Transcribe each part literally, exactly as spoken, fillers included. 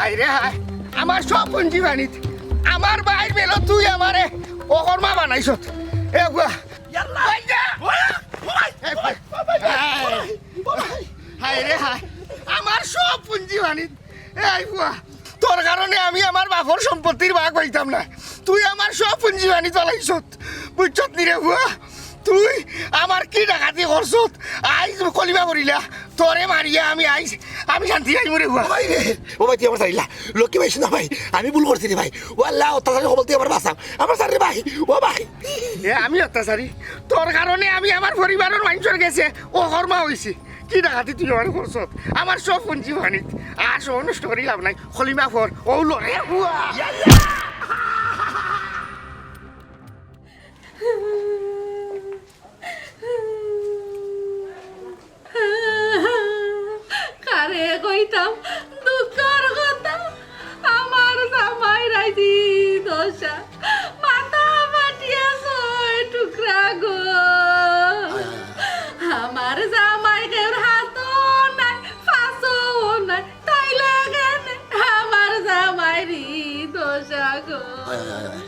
হায় রে হায়, আমার সব পুঞ্জি পানিত। আমার ভাইর বেলো তুই আমারে অকর্মা বানাইছত। এ বুয়া। ইয়াল্লা। ভাই যা। ওই, ওই, এ বুয়া। হায়। হায় রে হায়, আমার সব পুঞ্জি পানিত। এই বুয়া, তোর কারণে আমি আমার বাপর সম্পত্তির ভাগ পাইতাম না। তুই আমার সব পুঞ্জি পানিত ফালাইছত। বুঝছত নি রে বুয়া? তুই আমার কি ডাকাতি করছত? আইজ কলিমা পড়িলা, তোরে মারিয়া আমি আইজ, আমি শান্তি আইমু রে বুয়া। ও ভাই রে, ও ভাই, তুই আমার ছাড়িলা। লক্ষ্মী ভাই, শোনা ভাই, আমি ভুল করছি রে ভাই। ও আল্লাহ, অত্যাচারী হকল, তুই আমার বাঁচাও। আমার ছাড় রে ভাই, ও ভাই। এ, আমি অত্যাচারী? তোর কারণে আমি আমার পরিবারর মানষর গেছে অকর্মা অইছি। কি ডাকাতি তুই আমারে করছত? আমার সব পুঞ্জি পানিত। আর সব নষ্ট করি লাভ নাই। কলিমা পড়, ও লড়ে বুয়া। কারে কইতাম দুঃখর কথা, আমার জামাইর আইজ ই দশা, মাথা ফাটিয়া ছয় টুকরা গো। আমার জামাই কেউর হাতও নাই, পাছাও নাই, তাইলে কেনে আমার জামাইর ই দশা গো। হায়, হায়, হায়, হায়।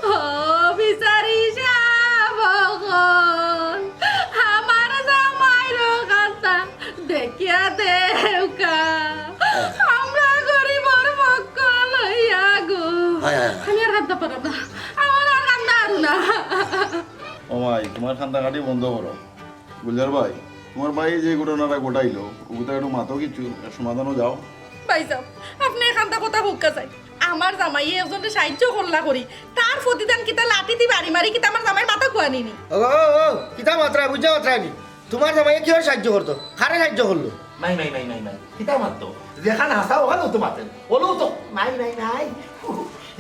ও বিচারি সাব অকল, আমার জামাইর কান্তা দেখিয়া দেউক্কা। আমরা গরিবর পক্ষ লইয়া গো। হায়, হায়, হায়। আমি আর কান্দা পারলাম না, আমার আর কান্দা আরু না। ও মাই, তুমার কান্দাকাটি বন্ধ করো। গুলজার ভাই, তুমার ভাইয়ে যে ঘটনাটা ঘটাইলো, অগুতা একটু মাতো কিছু, এর সমাধানো যাও। ভাইসাব, আপনে এখানতা কথা কউক্কা চাই। আমার জামাইয়ে একজনরে সাহায্য করলা করি, তার প্রতিদান কিতা লাঠি দি বাড়ি মারি কিতা আমার জামাইর মাথা খুয়ানি নি? ও, ও, ও, কিতা মাতরায়, বুঝা মাতরায় নি? তুমার জামাইয়ে কিওর সাহায্য করতো? কারে সাহায্য করলো? মাই, মাই, মাই, মাই, মাই। কিতা মাততো? যেখান হাছা অখান তো মাতে। অলো তো, মাই, মাই, মাই।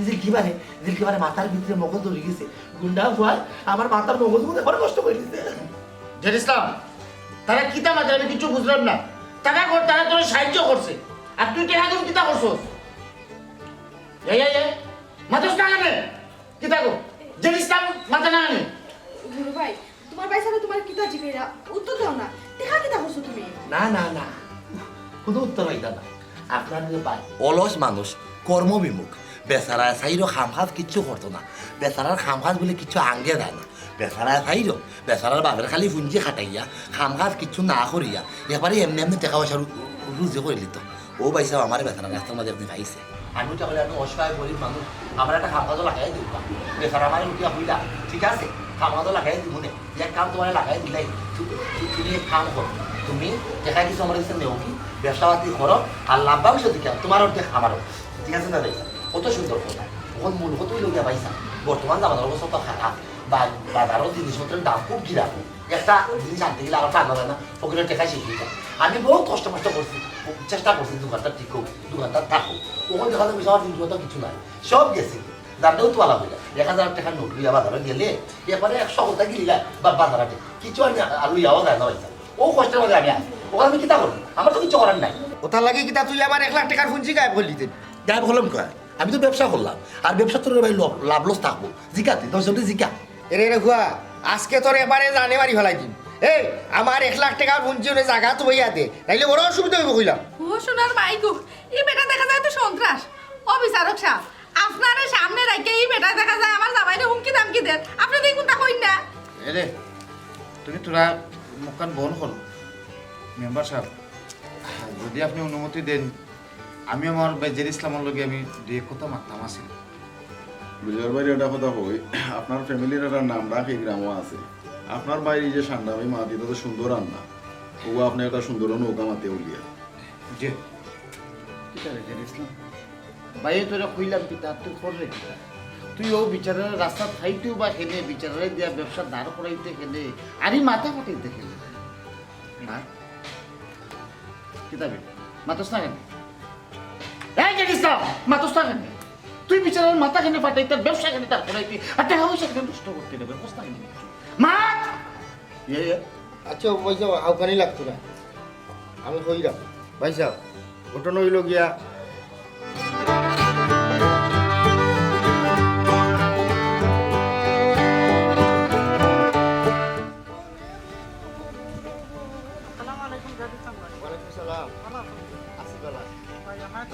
জিলকি বারে, জিলকি বারে মাথার ভিতরে মগজ ধরি গেছে। গুন্ডা ফুয়ায় আমার মাথার মগজ গুলো একবারে নষ্ট করি দিছে। জের ইসলাম, তারা কিতা মাতে আমি কিচ্ছু বুঝলাম না। তারা কর, তারা তোরে সাহায্য করছে। আর তুই টেকা দিয়া কিতা করছস? এই, এই, এই, মাতস না কেনে? কিতা কর? জের ইসলাম মাতে না কেনে? গুরু ভাই, তুমার ভাইসাবে তুমারে কিতা জিগাইরা? উত্তর দেও না। টেকা কিতা করছো তুমি? না, না, না। কুনু উত্তর অইতা না। আপনার যে ভাই অলস মানুষ, কর্মবিমুখ। বেচারায় চাইরো কাম-কাজ কিচ্ছু করতো না। বেচারার কাম-কাজ বুলে কিচ্ছু আঙ্গে যায় না। বেচারায় চাইরো, বেচারার বাপের খালি পুঞ্জি খাটাইয়া, কাম-কাজ কিচ্ছু না করিয়া, একবারে এমনে এমনে টেকা পয়সা রু-, রুজি করিলিতো। ও ভাইসাব, আমারে বেচারা রাস্তার মাঝে একদিন পাইছে। আমি উঠা কইলাম, আমি অসহায় গরিব মানুষ, আমারে একটা কাম-কাজো লাগাই দিবা। বেচারা আমারে উঠিয়া কইলা, "ঠিক আছে, কাম-কাজো লাগাই দিমুনে।" এক কাম তুমারে লাগাই দিলাই, তু-, তু-, তুমি এক কাম করো, তুমি টেকা কিছু আমার কাছে নেও কি, ব্যবসা পাতি করো, আর লাভবান সে দিকে তুমার অর্ধেক আমারও, ঠিক আছে না ভাইসাব? কত সুন্দর কথা। অখন মূল কথা অইলো গিয়া ভাইসাব, বর্তমান জামানার অবস্থা তো খারাপ, বা-, বাজারো জিনিসপত্রের দাম খুব গিরা। একটা জিনিস আনতে গেলে আবার পাওয়া যায় না, পকেটর টেকা শেষ অই যায়। আমি বহুত কষ্ট মষ্ট করছি, চেষ্টা করছি দোকানটা ঠিক হোক, দোকানটা থাকুক। অখন দেখা যায় আমার জিনিসপত্র কিছু নাই, সব গেছে। জানলেও তো আলাপ অইলা। এক হাজার টেকার নোট লইয়া বাজারো গেলে, এরপরে একশো কথা গিলিলা বা-, বাজার হাটে। কিছু আর না, আর লইয়াও যায় না ভাইসাব। ও কষ্টের মাঝে আমি আছি। অখন আমি কিতা করমু? আমার তো কিচ্ছু করার নাই। অতার লাগি কিতা তুই আমার এক লাখ টেকার পুঞ্জি গায়েব করিলিতে? গায়েব করলাম কই? আমি তো ব্যবসা করলাম। আর ব্যবসা তো রে ভাই ল-, লাভ লস থাকবো। জিকা তুই, দশ জনরে জিকা। এরে রে ফুয়া, আজকে তোরে একবারে জানে মারি ফালাই দিমু। এই, আমার এক লাখ টেকার পুঞ্জি অনে জাগাত বইয়া দে। নাইলে বড় অসুবিধা অইবো কইলাম। ও সোনার মাই গো, ই বেটা দেখা যায় তো সন্ত্রাস। ও বিচারক সাব, আপনারে সামনে রাখিয়া ই বেটায় দেখা যায় আমার জামাইরে হুমকি ধামকি দের। আপনে তো ই কুনতা কইন না। এরে, তুমি থুড়া মুখখান বন্ধ করো। মেম্বার সাব, যদি আপনে অনুমতি দেইন, আমি আমার ভাই জের ইসলামর লগে আমি দুই এক কথা মাততাম আছিল। গুলজার ভাই, এটা কথা কই, আপনার ফ্যামিলির একটা নাম ডাক এই গ্রামো আছে। আপনার ভাই এই যে সান্ডামি মাত, ইটা তো সুন্দর আর না। ও আপনে একটা সুন্দর নৌকা মাতে উলিয়া। জি। কিতা রে জের ইসলাম? ভাইয়ে তোরে কইলাম কিতা, তুই কররে কিতা? তুই অউ বিচারার রাস্তাত খাইতেও বা কেনে, বিচারারে দিয়া ব্যবসা দাঁড় করাইতে কেনে, আর ই মাথা ফাটাইতে কেনে? হ্যাঁ? কিতা বে? মাতস না কেনে? এই জের ইসলাম, মাতস না কেনে? তুই বিচারার মাথা কেনে ফাটাইতে, ব্যবসা কেনে দাঁড় করাইতে, আর টেকা পয়সা কেনে নষ্ট করতে রে বে? কস না কেনে? মাত! ইয়ে, ইয়ে। আচ্ছা, অউ যে হাউকানি লাগতো না। আমি কইরাম, ভাইসাব, ঘটনা অইলো গিয়া, আসসালামু আলাইকুম, গাজী চান্দা। ওয়ালাইকুম সালাম। ভালা আছইন? আছি ভালা। ভাই, আমার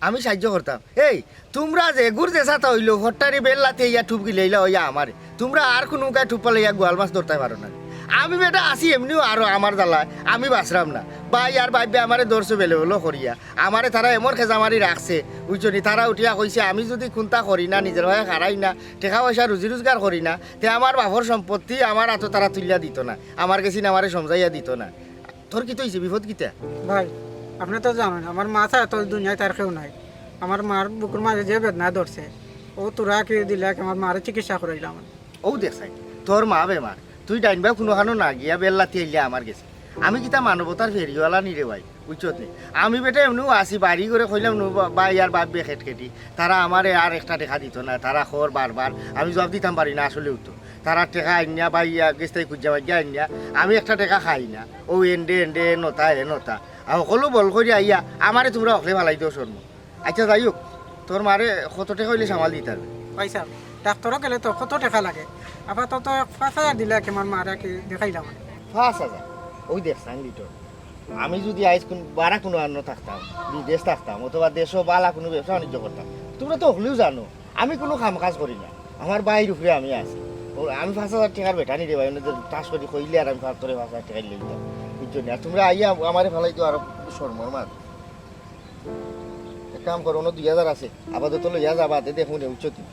আমি সাহায্য করতাম। এই, তুমরা যেগুর যেসাতা অইলো, হঠাৎ বেল লাতি আইয়া ঠুপ গিলাইলা অইয়া আমারে। তুমরা আর কুনু গায়ে ঠুপ পালাইয়া গোয়াল মাছ ধরতায় পারো না। আমি বেটা আছি এমনেউ আরো আমার জ্বালায়, আমি বাঁচরাম না। ভাই আর ভাইবে আমারে ধরছে বেলে বেলো করিয়া। আমারে তারা এমন খেজা মারি রাখছে, বুঝছো নি? তারা উঠিয়া কইছে, "আমি যুদি কুন্তা করি না, নিজর পায়ে খাড়াই না, টেকা পয়সা রুজি রুজগার করি না, তে আমার বাপর সম্পত্তি আমার আতো তারা তুলিয়া দিতো না, আমার গেছে আমারে সমঝাইয়া দিতো না।" তোর কিতা অইছে, বিপদ কিতা? ভাই, আপনে তো জানইন, আমার মা ছাড়া তো দুনিয়াত আর কেউ নাই। আমার মার বুকুর মাঝে যে বেদনা ধরছে, অউ তোরা কি দিলে আমার মারে চিকিৎসা করাইলাম। অউ দেখছস, তোর মা বেমার, তুই ডাইন বায় কুনুখানো না গিয়া বেল লাতি আইলে আমার গেছে। আমি কিতা মানবতার ফেরিওয়ালা নি রে ভাই, বুঝছত নি? আমি বেটা এমনেউ আছি, বাড়ি ঘরে কইলাম নু বা-, ভাই আর ভাইবে খেটখেটি, তারা আমারে আর একটা টেকা দিতো না, তারা কর বারবার, আমি জবাব দিতাম পারি না আসলেউ তো। তারা টেকা আইন্না, ভাই গেছ থাকি খুজিয়া মাগিয়া আইন্না, আমি একটা টেকা খাই না। অউ এন্ডে এন্ডে, এ নতা, এ নতা। আর হকলউ বল করি আইয়া, আমারে তুমরা হকলে ফালাই দেও শরমো। আইচ্ছা, যাই হউক, তোর মারে কত টেকা অইলে সামাল দিতায়? ভাইসাব, ডাক্তরো গেলে তো কত টেকা লাগে। আপাতত এক পাঁচ হাজার দিলে কি আমার মারে কি দেখাইলাম। পাঁচ হাজার? অউ দেখছস নি লিটন, আমি যুদি আইজ কুন বারা কুনু আনো থাকতাম, বিদেশ থাকতাম, অথবা দেশো বালা কুনু ব্যবসা বাণিজ্য করতাম, তুমরা তো হকলেউ জানো, আমি কুনু কাম কাজ করি না, আমার ভাইর উপরে আমি আছি। অউ আমি পাঁচ হাজার টেকার বেটা নি রে ভাই, অনে যে ঠাস করি কইলে আর আমি তোরে পাঁচ হাজার টেকা লই দিতাম, বুঝছো নি? আর তুমরা আইয়া আমারে ফালাই দেও আরো শরমর মাঝে। এক কাম কর, অনো দুই হাজার আছে, আপাতত লইয়া যা, বাদে দেখমু নে, বুঝছো নি?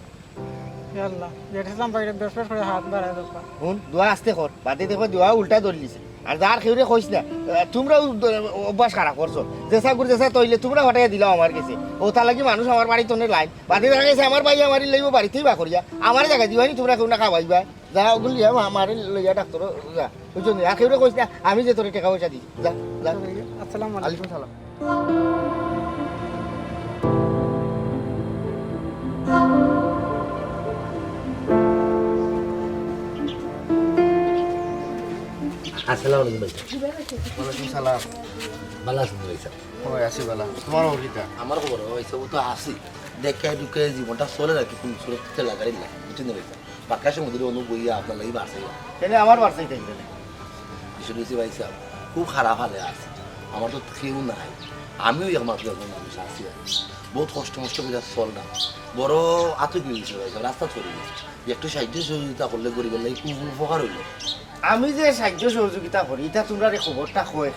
ইয়া আল্লাহ, বেশ বেশ করি হাত বাড়াই দেবা। হুন, দোয়া আস্তে কর, বাদে দেখবা দোয়া উল্টা ধরিলিছে। আর যার কেউরে কইস না, আহ, তুমরাউ দ-, অভ্যাস খারাপ করছো। যেসাগুর যেসাতা অইলে তুমরা ফাটাইয়া দিলাও আমার গেছে। অউ তার লাগি মানুষ আমার বাড়িত অনে লাইন। বাদে দেখা গেছে আমার ভাইয়ে আমারে লইবো বাড়িত ইবা করিয়া। আমারে জাগাত দিবায় নি, তুমরা কেউ না খাবাইবায়। যা, অগুন লইয়া মা-, মারে লইয়া ডাক্তরো যা। বুঝছো নি? আর কেউরে কইস না, আমি যে তোরে টেকা পয়সা দিছি। যা, যা। আসসালামু আলাইকুম। ওয়ালাইকুম সালাম। আসসালামু আলাইকুম ভাই। ওয়ালাইকুম সালাম। ভালা আছইন নি ভাই সাব? অয়, আছি ভালা। তুমার খবর কিতা? আমার খবর, অউ ভাই সাব, অউ তো আছি। দেখে দুখে জীবনটা চলের আর কি, কুনু সুরত ঠেলা গাড়ি না, বুঝছইন নি ভাই সাব? বাক্কা সময় ধরি অনো বইয়া আপনার লাগি বাড়ছে। কেনে আমার বাড়ছে কেনে? বিষয়টা অইছে ভাই সাব, খুব খারাপ হালে আছি। আমার তো কেউ নাই, আমিউ একমাত্র একজন মানুষ আছি আর কি। বউত কষ্ট মষ্ট করিয়া চলরাম। বড় আতঙ্ক অইগেছি ভাই সাব, রাস্তাত পড়ি গেছি। একটু সাহায্য সহযোগিতা করলে গরিবর লাগি খুব উপকার অইলো। আমি যে সাহায্য সহযোগিতা করি, ইতা তুমরারে খবরটা কই?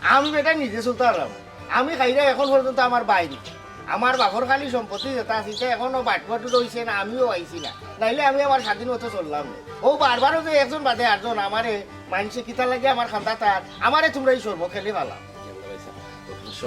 আমি বেটা নিজে চলতাম পাররাম। আমি খাইরাম এখন পর্যন্ত আমার ভাইর উপরে। আমার বাপর খালি সম্পত্তি যেতা আছে, ইতা এখনো বাটবাটুর অইছে না, আমিও আইছি না। নাইলে আমি আমার স্বাধীন মতো চললাম। অউ বারবারও যে একজন বাদে আরজন আমারে মানষে কিতার লাগি আমার কান্দাত আর, আমারে তুমরা ই শরমো ঠেলি ফালাও।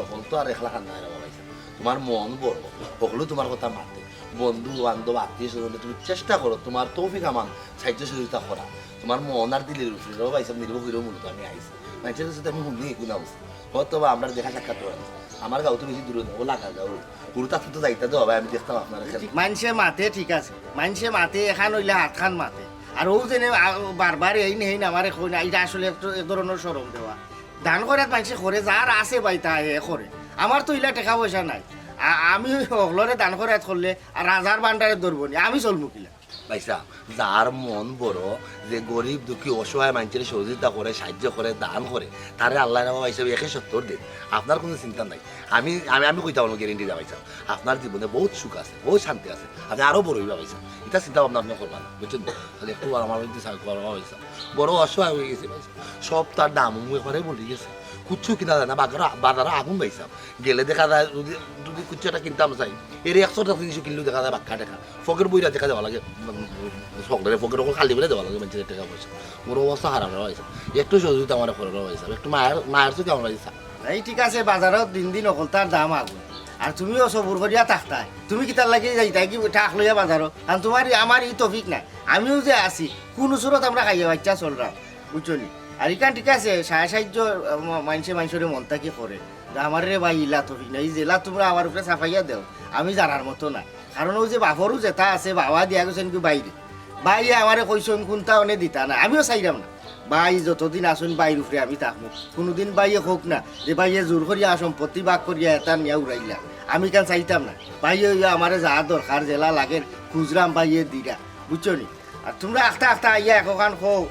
হকল তো আর একলা কান্দা নায় রে বা ভাই সাব। তুমার মন বড়, হকলেউ তুমার কথা মাতে। বন্ধু, বান্ধব, আত্মীয় স্বজনে তুমি চেষ্টা করো, তুমার তৌফিক আমান সাহায্য সহযোগিতা করার। তুমার মন আর দিলর উপরে রে বা ভাই সাব নির্ভর করিয়া মূলত আমি আইছি। মানষর গেছে তো আমি হুনি কুনা অইছে। হয়তো বা আমরার দেখা সাক্ষাৎ অয় না। আমার গাঁও তো বেশি দূরে না, অউ লাগা গাঁও। হুরুতাত তো যাইতা দেওয়া ভাই, আমি দেখতাম আপনারে। মানষে মাতে ঠিক আছে, মানষে মাতে, এখান অইলে হাতখান মাতে। আর অউ যেনে, আ, বারবার এইন হেইন আমারে কইন, ইটা আসলে এক, এক ধরনর শরম দেওয়া। দান খয়রাত মানষে করে, যার আছে ভাই তা হে করে। আমার তো ইলা টেকা পয়সা নাই। আ-, আমি হকলরে দান খয়রাত করলে আর রাজার ভান্ডারে ধরবো নি, আমি চলমু কিলা? ভাই সাব, যার মন বড়, যে গরিব দুঃখী অসহায় মানষরে সহযোগিতা করে, সাহায্য করে, দান করে, তারে আল্লায় রে বা ভাই সাব একে সত্তর দেইন। আপনার কুনু চিন্তা নাই। আমি, আমি, আমি কইতাম পারমু guarantee দিয়া ভাই সাব, আপনার জীবনে বউত সুখ আছে, বউত শান্তি আছে, আপনে আরো বড় অইবা ভাই সাব। ইতা চিন্তা ভাবনা আপনে করবা না, বুঝছইন নি? খালি একটু আমার মধ্যে সাহায্য করবা ভাই সাব। বড় অসহায় অইগেছি ভাই সাব। সব তার দাম মুখে করে বলি গেছে। কুচ্ছু কিনা যায় না, বাজারো, বাজারো আগুন ভাই সাব। গেলে দেখা যায় যুদি, যুদি কুচ্ছু একটা কিনতাম চাই, এরে একশো টেকা জিনিস কিনলেও দেখা যায় বাক্কা টেকা। পকেট বইরা টেকা দেওয়া লাগে, উম, সকলরে পকেট অকল খালি করি দেওয়া লাগে, মানষর টেকা পয়সা। বড় অবস্থা খারাপ রে বা ভাই সাব। একটু সহযোগিতা আমারে করো রে বা ভাই সাব। একটু মায়ার, মায়ার চোখে আমার ভাই সাব। এই ঠিক আছে, বাজারো দিন দিন হকলতার দাম আগুন। আর তুমিও সবুর করিয়া থাকতায়। তুমি কিতার লাগি যাইতায় কি টাক লইয়া বাজারো? কারণ তুমার ই-, আমার ই তৌফিক নাই। আমিও যে আছি, কুনু সুরত আমরা খাইয়া বাচ্চা চলরাম, বুঝছো নি? আর ইখান ঠিক আছে, সাহায্য সাহায্য, আহ, ম-, মানষে মানষরে মন থাকি করে। যে আমারে রে ভাই ইলা তৌফিক নাই, ই জেলা তুমরা আমার উপরে চাপাইয়া দেও, আমি জানার মতো না। কারণ অউ যে বাপরও যেতা আছে, বাবা দিয়া গেছইন কি বাইরে। ভাইয়ে আমারে কইছইন কুন্তা অনে দিতা না, আমিও চাইরাম না। ভাই যতদিন আছইন ভাইর উপরে আমি থাকমু। কুনুদিন ভাইয়ে কউক না যে ভাইয়ে জুর করিয়া সম্পত্তি ভাগ করিয়া এতা নিয়া উড়াইলা। আমি ইখান চাইতাম না। ভাইয়ে অইয়া আমারে যা দরকার যেলা লাগের খুজরাম ভাইয়ে দিরা। বুঝছো নি? আর তুমরা আখতা আখতা আইয়া একখান কও,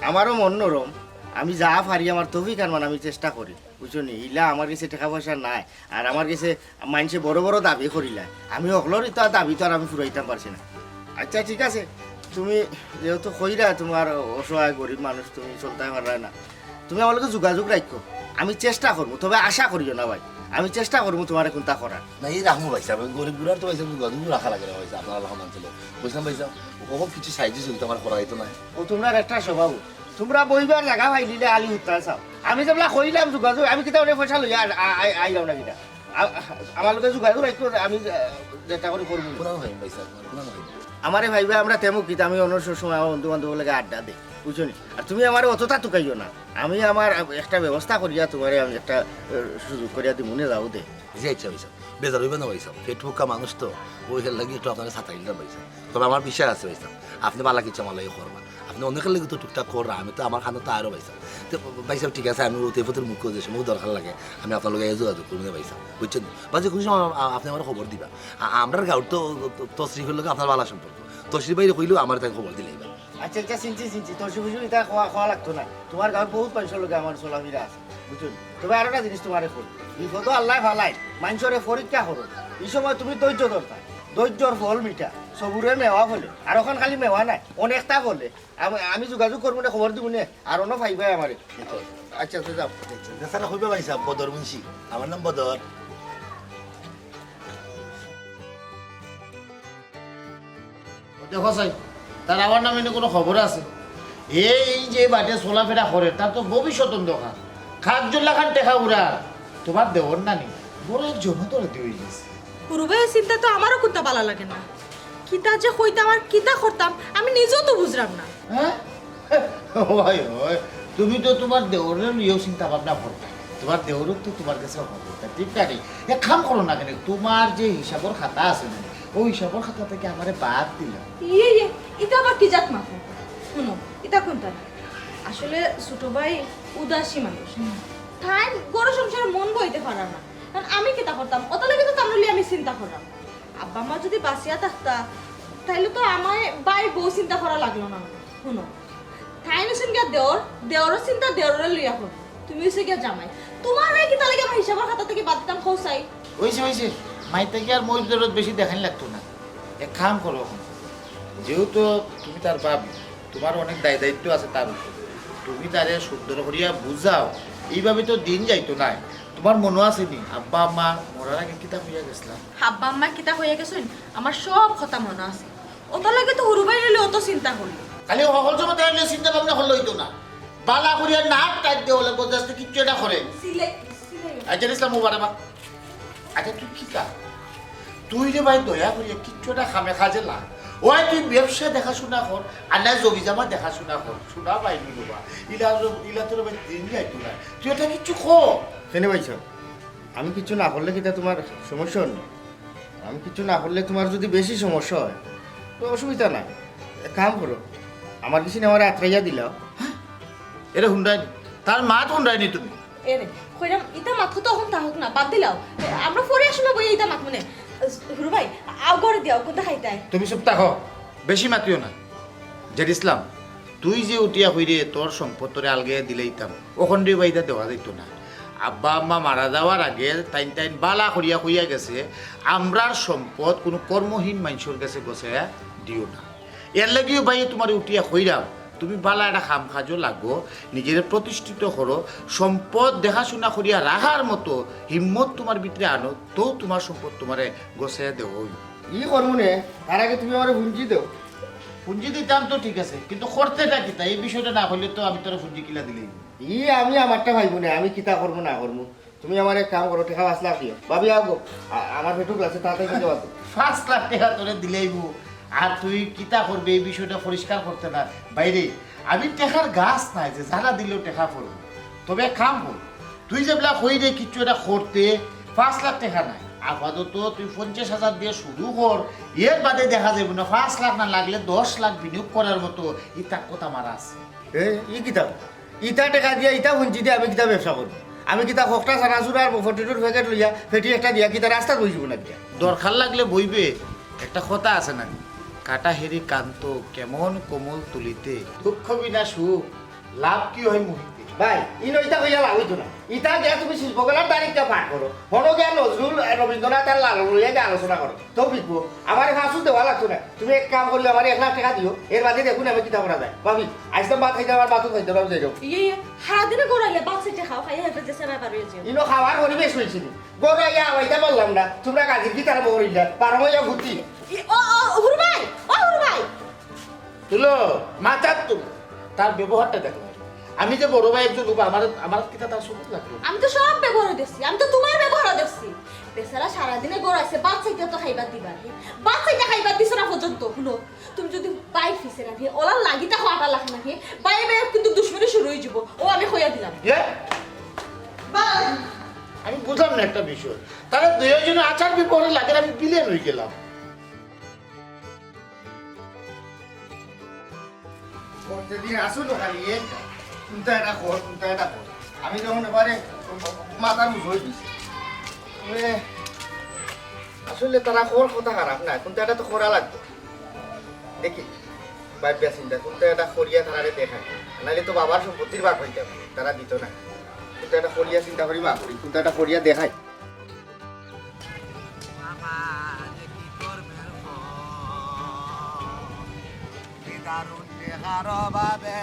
আমারও মন নরম। আমি যা পারি আমার তৌফিক আনমান আমি চেষ্টা করি। বুঝছো নি? ইলা আমার গেছে টেকা পয়সা নাই, আর আমার গেছে মাইনষে বড় বড় দাবি করিলা। আমি অকলর ইতা দাবি তো আর আমি ফুরাইতাম পারছি না। আচ্ছা, ঠিক আছে, তুমি যেহেতু কইরা তুমার অসহায় গরিব মানুষ, তুমি চলতায় পাররায় না, তুমি আমার লগে যোগাযোগ রাখো। আমি চেষ্টা করমু, তবে আশা করিও না ভাই, আমি চেষ্টা করমু তুমারে কুন্তা করার। না, ই রাখমু ভাইসাব, গরিব গুরার তো ভাইসাব যোগাযোগ রাখা লাগে না ভাইসাব, আপনারা লাখান অঞ্চলে। বুঝলাম ভাইসাব, অখন কিছু সাহায্য সহযোগিতা আমার করা অইতো না। ও তুমরার একটা স্বভাব, তুমরা বইবার জাগা পাইলিলে আলি হুত্তা চাও। আমি যেবলা কইলাম যোগাযোগ, আমি কিতা অনেক পয়সা লইয়া আর আ-, আ-, আইলাম না কিতা? আ-, আমার লগে যোগাযোগ রাখো, আমি যে-, যেটা করি করমু। কোনানো ভাই, ভাইসাব, কোনানো ভাই। আমারে ভাইবা আমরা তেমন কিতা, আমি অন্য সব সময় আমার বন্ধু বান্ধব লগে আড্ডা দেই, বুঝছো নি? আর তুমি আমারে অতটা তুকাইও না, আমি আমার একটা ব্যবস্থা করিয়া তুমারে আমি একটা, এ, সুযোগ করিয়া দিমুনে, যাও দে। জি আচ্ছা ভাইসাব, বেজার অইবা না ভাইসাব, পেট ভুকা মানুষ তো, অউ হের লাগি একটু আপনারে সাতাইলাম ভাইসাব। তবে আমার বিশ্বাস আছে ভাইসাব, আপনে বালা কিছু আমার লাগি করবা। আপনে অনেকের লাগি তো টুকটাক কররা, আমি তো আমার খানো তো আরো ভাইসাব। তো ভাইসাব ঠিক আছে, আমি অউ তেফতের মুখ যে সময় দরকার লাগে, আমি আপনার লগে যোগাযোগ করমু না ভাইসাব, বুঝছইন নি? বা যে কুনু সময় আ-, আপনে আমারে খবর দিবা। আ-, আমরার গাঁওর তো, তো, তশরিফর লগে আপনার বালা সম্পর্ক, তশরিফ ভাইরে কইলেও আমারে তাই খবর দিলাইবা। আচ্ছা, আচ্ছা, চিনছি, চিনছি। তশরিফ উশরিফ ইতা কওয়া, কওয়া লাগতো না। তুমার গাঁওর বউত মানষর লগে আমার চলাফিরা আছে, বুঝছো নি? তবে আরোটা জিনিস তুমারে কই, বিপদো আল্লায় ফালাইন, মানষরে পরীক্ষা করইন। ই সময় তুমি ধৈর্য ধরতায়। ধৈর্যর ফল মিঠা, সবুরে মেওয়া ফলে। আর অখান খালি মেওয়া নায়, অনেকটা ফলে। আমি, আমি যোগাযোগ করমুনে, খবর দিমুনে, আর অনো পাইবায় আমারে। আচ্ছা, আচ্ছা, যাও। আচ্ছা, কইবা ভাইসাব, বদর মুন্সি। আমার নাম বদর। ও দেখো চাই, তার আবার নামে এনে কুনু খবর আছে? এই যে বাটে চলাফেরা করে, তার তো ভবিষ্যৎ অন্ধকার। খাক জল্লা খান টেকা উড়া, তুমার দেওর নানি, বড় এক জনতর দি অইগেছে। হুরু ভাইর চিন্তা তো আমারও কুন্তা বালা লাগে না। কিতা যে কইতাম আর কিতা করতাম, আমি নিজেও তো বুঝরাম না। হ্যাঁ? ওই, ওই, তুমি তো তুমার দেওররে লইয়াও চিন্তা ভাবনা করো। তুমার দেওরও তো তুমার গেছে খবর, তা ঠিক না নি? এক কাম করো না কেনে, তুমার যে হিসাবর খাতা আছে না, অউ হিসাবর খাতা থাকি আমারে বাদ দিলাও। ইয়ে, ইয়ে, ইতা আবার কি জাত মাত? হুনো, ইতা কুন্তা না। আসলে ছোট ভাই উদাসী মানুষ। তাইন ঘর সংসারে মন বইতে পাররা না। কারণ আমি কিতা করতাম? অতার লাগি তো তানরে লইয়া আমি চিন্তা কররাম। আব্বা আম্মা যদি বাঁচিয়া থাকতা, তাইলে তো আমায় ভাইর বউ চিন্তা করা লাগলো না। হুনো, তাইন অইছইন গিয়া দেওর, দেওরর চিন্তা দেওররে লইয়া করো। তুমি অইছো গিয়া জামাই। তুমারে কিতার লাগি আমার হিসাবর খাতা থাকি বাদ দিতাম কও চাই? অইছে, অইছে। মাইতরে আর মইর দরদ বেশি দেখানি লাগতো না। এক কাম করো অখন। যেহেতু তুমি তার ভাবি, তুমার অনেক দায় দায়িত্ব আছে তার উপরে। তুমি তারে সুন্দর করিয়া বুঝাও। এইভাবে তো দিন যাইতো নায়। তুমার মনো আছে নি, আব্বা আম্মা মরার আগে কিতা কইয়া গেছলা? আব্বা আম্মা কিতা কইয়া গেছইন, আমার সব কথা মনো আছে। অতার লাগি তো হুরু ভাইরে লইয়া অত চিন্তা কররাম। খালি হকল সময় তারে লইয়া চিন্তা ভাবনা করলে অইতো না। বালা করিয়া নাক টাইট দেওয়া লাগবো, যাতে কিচ্ছু একটা করে। সিলাই, সিলাই। আচ্ছা, ইসলাম মুবারক। আচ্ছা, তুই কিতা? তুই রে ভাই দয়া করিয়া কিচ্ছু একটা কামে কাজে লাগ। ওই তুই ব্যবসা দেখাশুনা কর, আর না জমি জমা দেখাশুনা কর। শোনা ভাই রে বাবা, ইলা, ইলা তোর ভাই দিন যাইতো না। তুই একটা কিচ্ছু কর। কেনে ভাইসাব? আমি কিচ্ছু না করলে কিতা তুমার সমস্যা অর নি? আমি কিচ্ছু না করলে তুমার যদি বেশি সমস্যা অয়, তো অসুবিধা নাই। এক কাম করো, আমার গেছে নি আমারে আতরাইয়া দিলাও। হ্যাঁ? এরে হুনরায় নি? তার মাত হুনরায় নি তুমি? এরে, কইরাম, ইতা মাত তো অখন থাকউক না, বাদ দিলাও। এ, আমরা পরে এক সময় বইয়া ইতা মাতমুনে। হুরু ভাই, আও ঘরো দি আও, কুন্তা খাইতায়? তুমি চুপ থাকো, বেশি মাতিও না। জেড ইসলাম, তুই যে উঠিয়া কইরে তোর সম্পদ তোরে আলগাইয়া দিলাইতাম, অখন রে ভাই ইতা দেওয়া যাইতো না। আব্বা আম্মা মারা যাওয়ার আগে তাইন তাইন বালা করিয়া কইয়া গেছে, আমরার সম্পদ কুনু কর্মহীন মানষর গেছে গছাইয়া দিও না। এর লাগিও ভাই তুমারে উঠিয়া কইরাম, তুমি বালা একটা কাম কাজো লাগো, নিজেরে প্রতিষ্ঠিত করো, সম্পদ দেখাশুনা করিয়া রাখার মতো হিম্মত তুমার ভিতরে আনো, তো তুমার সম্পদ তুমারে গছাইয়া দেওয়া অইবো। ই করমুনে, তার আগে তুমি আমারে পুঞ্জি দেও। পুঞ্জি দিতাম তো ঠিক আছে, কিন্তু করতেটা কিতা? এই বিষয়টা না কইলে তো আমি তোরে পুঞ্জি কিলা দিলাইমু। ই আমি আমারটা ভাইবো না, আমি কিতা করমু না করমু। তুমি আমারে এক কাম করো, টেকা পাঁচ লাখ দিও। ভাবি, আও গো, আ-, আমার পেটো লাগছে, তাড়াতাড়ি যাও। পাঁচ লাখ টেকা তোরে দিলাইমু, আর তুই কিতা করবে এই বিষয়টা পরিষ্কার করতে না। ভাইরে, আমি টেকার গাছ নায় যে যারা দিলেও টেকা পড়বো। তবে এক কাম কর, তুই যেবলা কইরে কিচ্ছু একটা করতে, পাঁচ লাখ টেকা নায়, আপাতত তুই পঞ্চাশ হাজার দিয়া শুরু কর, এর বাদে দেখা যাইবো না, পাঁচ লাখ না লাগলে দশ লাখ বিনিয়োগ করার মতো ইতা কথা আমার আছে। এ, ই কিতা? ইতা টেকা দিয়া, ইতা পুঞ্জি দিয়া আমি কিতা ব্যবসা করমু? আমি কিতা ককটা চানাচুর আর ফটিটুর প্যাকেট লইয়া, ফেটি একটা দিয়া কিতা রাস্তাত বইযিমু না কিতা? দরকার লাগলে বইবে, একটা কথা আছে না নি? কাটা হেরি কান্ত কেমন কোমল তুলিতে, দুঃখ বিনা সুখ লাভ কি হয় মুহিতে। ভাই, ইনো ইতা কইয়া লাভ অইতো না। ইতা গিয়া তুমি শিল্পকলার তারিখটা পার করো। হনো গিয়া নজরুল, এ, রবীন্দ্রনাথ আর লালন লইয়া গিয়া আলোচনা করো। তৌফিক বো, আমারে ফাঁসু দেওয়া লাগতো না। তুমি এক কাম করিও, আমারে এক লাখ টেকা দিও। এর বাদে দেখুন আমি কিতা করা যায়। ভাবি, আইসলাম ভাত খাইতে, আমার ভাতও খাইতে, ভাবি যাই যাও। ইয়ে, ইয়ে, সারাদিনে গরু আইলে ভাত চাইটে খাও, খাইয়া হেফে যে সেবা পারো যে। ইনো খাওয়ার পরিবেশ অইছে নি? গরু আইয়া আওয়াইতা পারলাম না। তোমরা গাজির কি তারা বকরিল্লা? পারো ইয়া ভুতি। ই, ও, ও, হুরু ভাই, ও হুরু ভাই। তুলো, মাথার তুলো। তার ব্যবহারটা দেখো। আমি যে বড় ভাই একজন লোক, আমার, আমার কিতা তার সুযোগ লাগবে? আমি তো সব ব্যবহারও দেখছি, আমি তো তোমার ব্যবহারও দেখছি। বেচারা সারাদিনে গরু আইছে, ভাত চাইটে তো খাইবার দিবার। ভাত চাইটে খাইবার দিছো না পর্যন্ত। হুনো, তুমি যদি ভাইর পিছে না গিয়া, ওলার লাগি তা খোয়াটা লাগে না গিয়া, ভাই ভাই কিন্তু দুশমনি শুরু অই যিবো। ও আমি কইয়া দিলাম। ইয়ে? ভাই! আমি বুঝলাম না একটা বিষয়। তারা দুইজনে আচার ব্যবহারে লাগে, আমি বিলেন অই গেলাম। প্রত্যেকদিন আসো না খালি, এ, কোনটা এটা কর, কোনটা এটা কর। আমি যখন এবারে মাথার উজু অই দিছি। এ, আসলে তারা কর কথা খারাপ না, কোনটা এটা তো করা লাগবে। দেখি, ভাবিয়া চিন্তা, কোনটা এটা করিয়া তারারে দেখাই। নাইলে তো বাবার সম্পত্তির ভাগ অইতো না, তারা দিতো না। কোনটা এটা করিয়া চিন্তা করি মা করি, কোনটা এটা করিয়া দেখাই। মামা, যে কি করবে রে? নিদারুণ টেকার অভাবে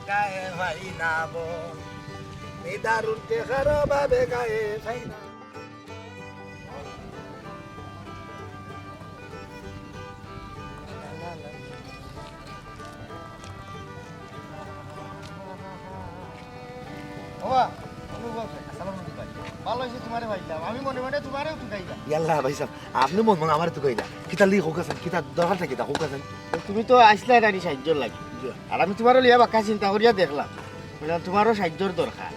গায়ে পাই না বল। নিদারুণ টেকার অভাবে গায়ে পাই না। ওবা, অনুভব ভাই, আসসালামু আলাইকুম ভাই। ভালা অইছে তোমারে পাইলাম। আমি মনে মনে তোমারেউ তুকাইলাম। ইয়াল্লা ভাইসাব, আপনে মনে মনে আমারে তুকাইলা। কিতা লি কউক্কা চাইন, কিতা দরকারটা কিতা কউক্কা চাইন? তুমি তো আইছলায় নানি সাইয্যর লাগি। জি। আর আমি তোমারে লইয়া বাক্কা চিন্তা করিয়া দেখলাম। বুঝলাম তোমারও সাইয্যর দরকার।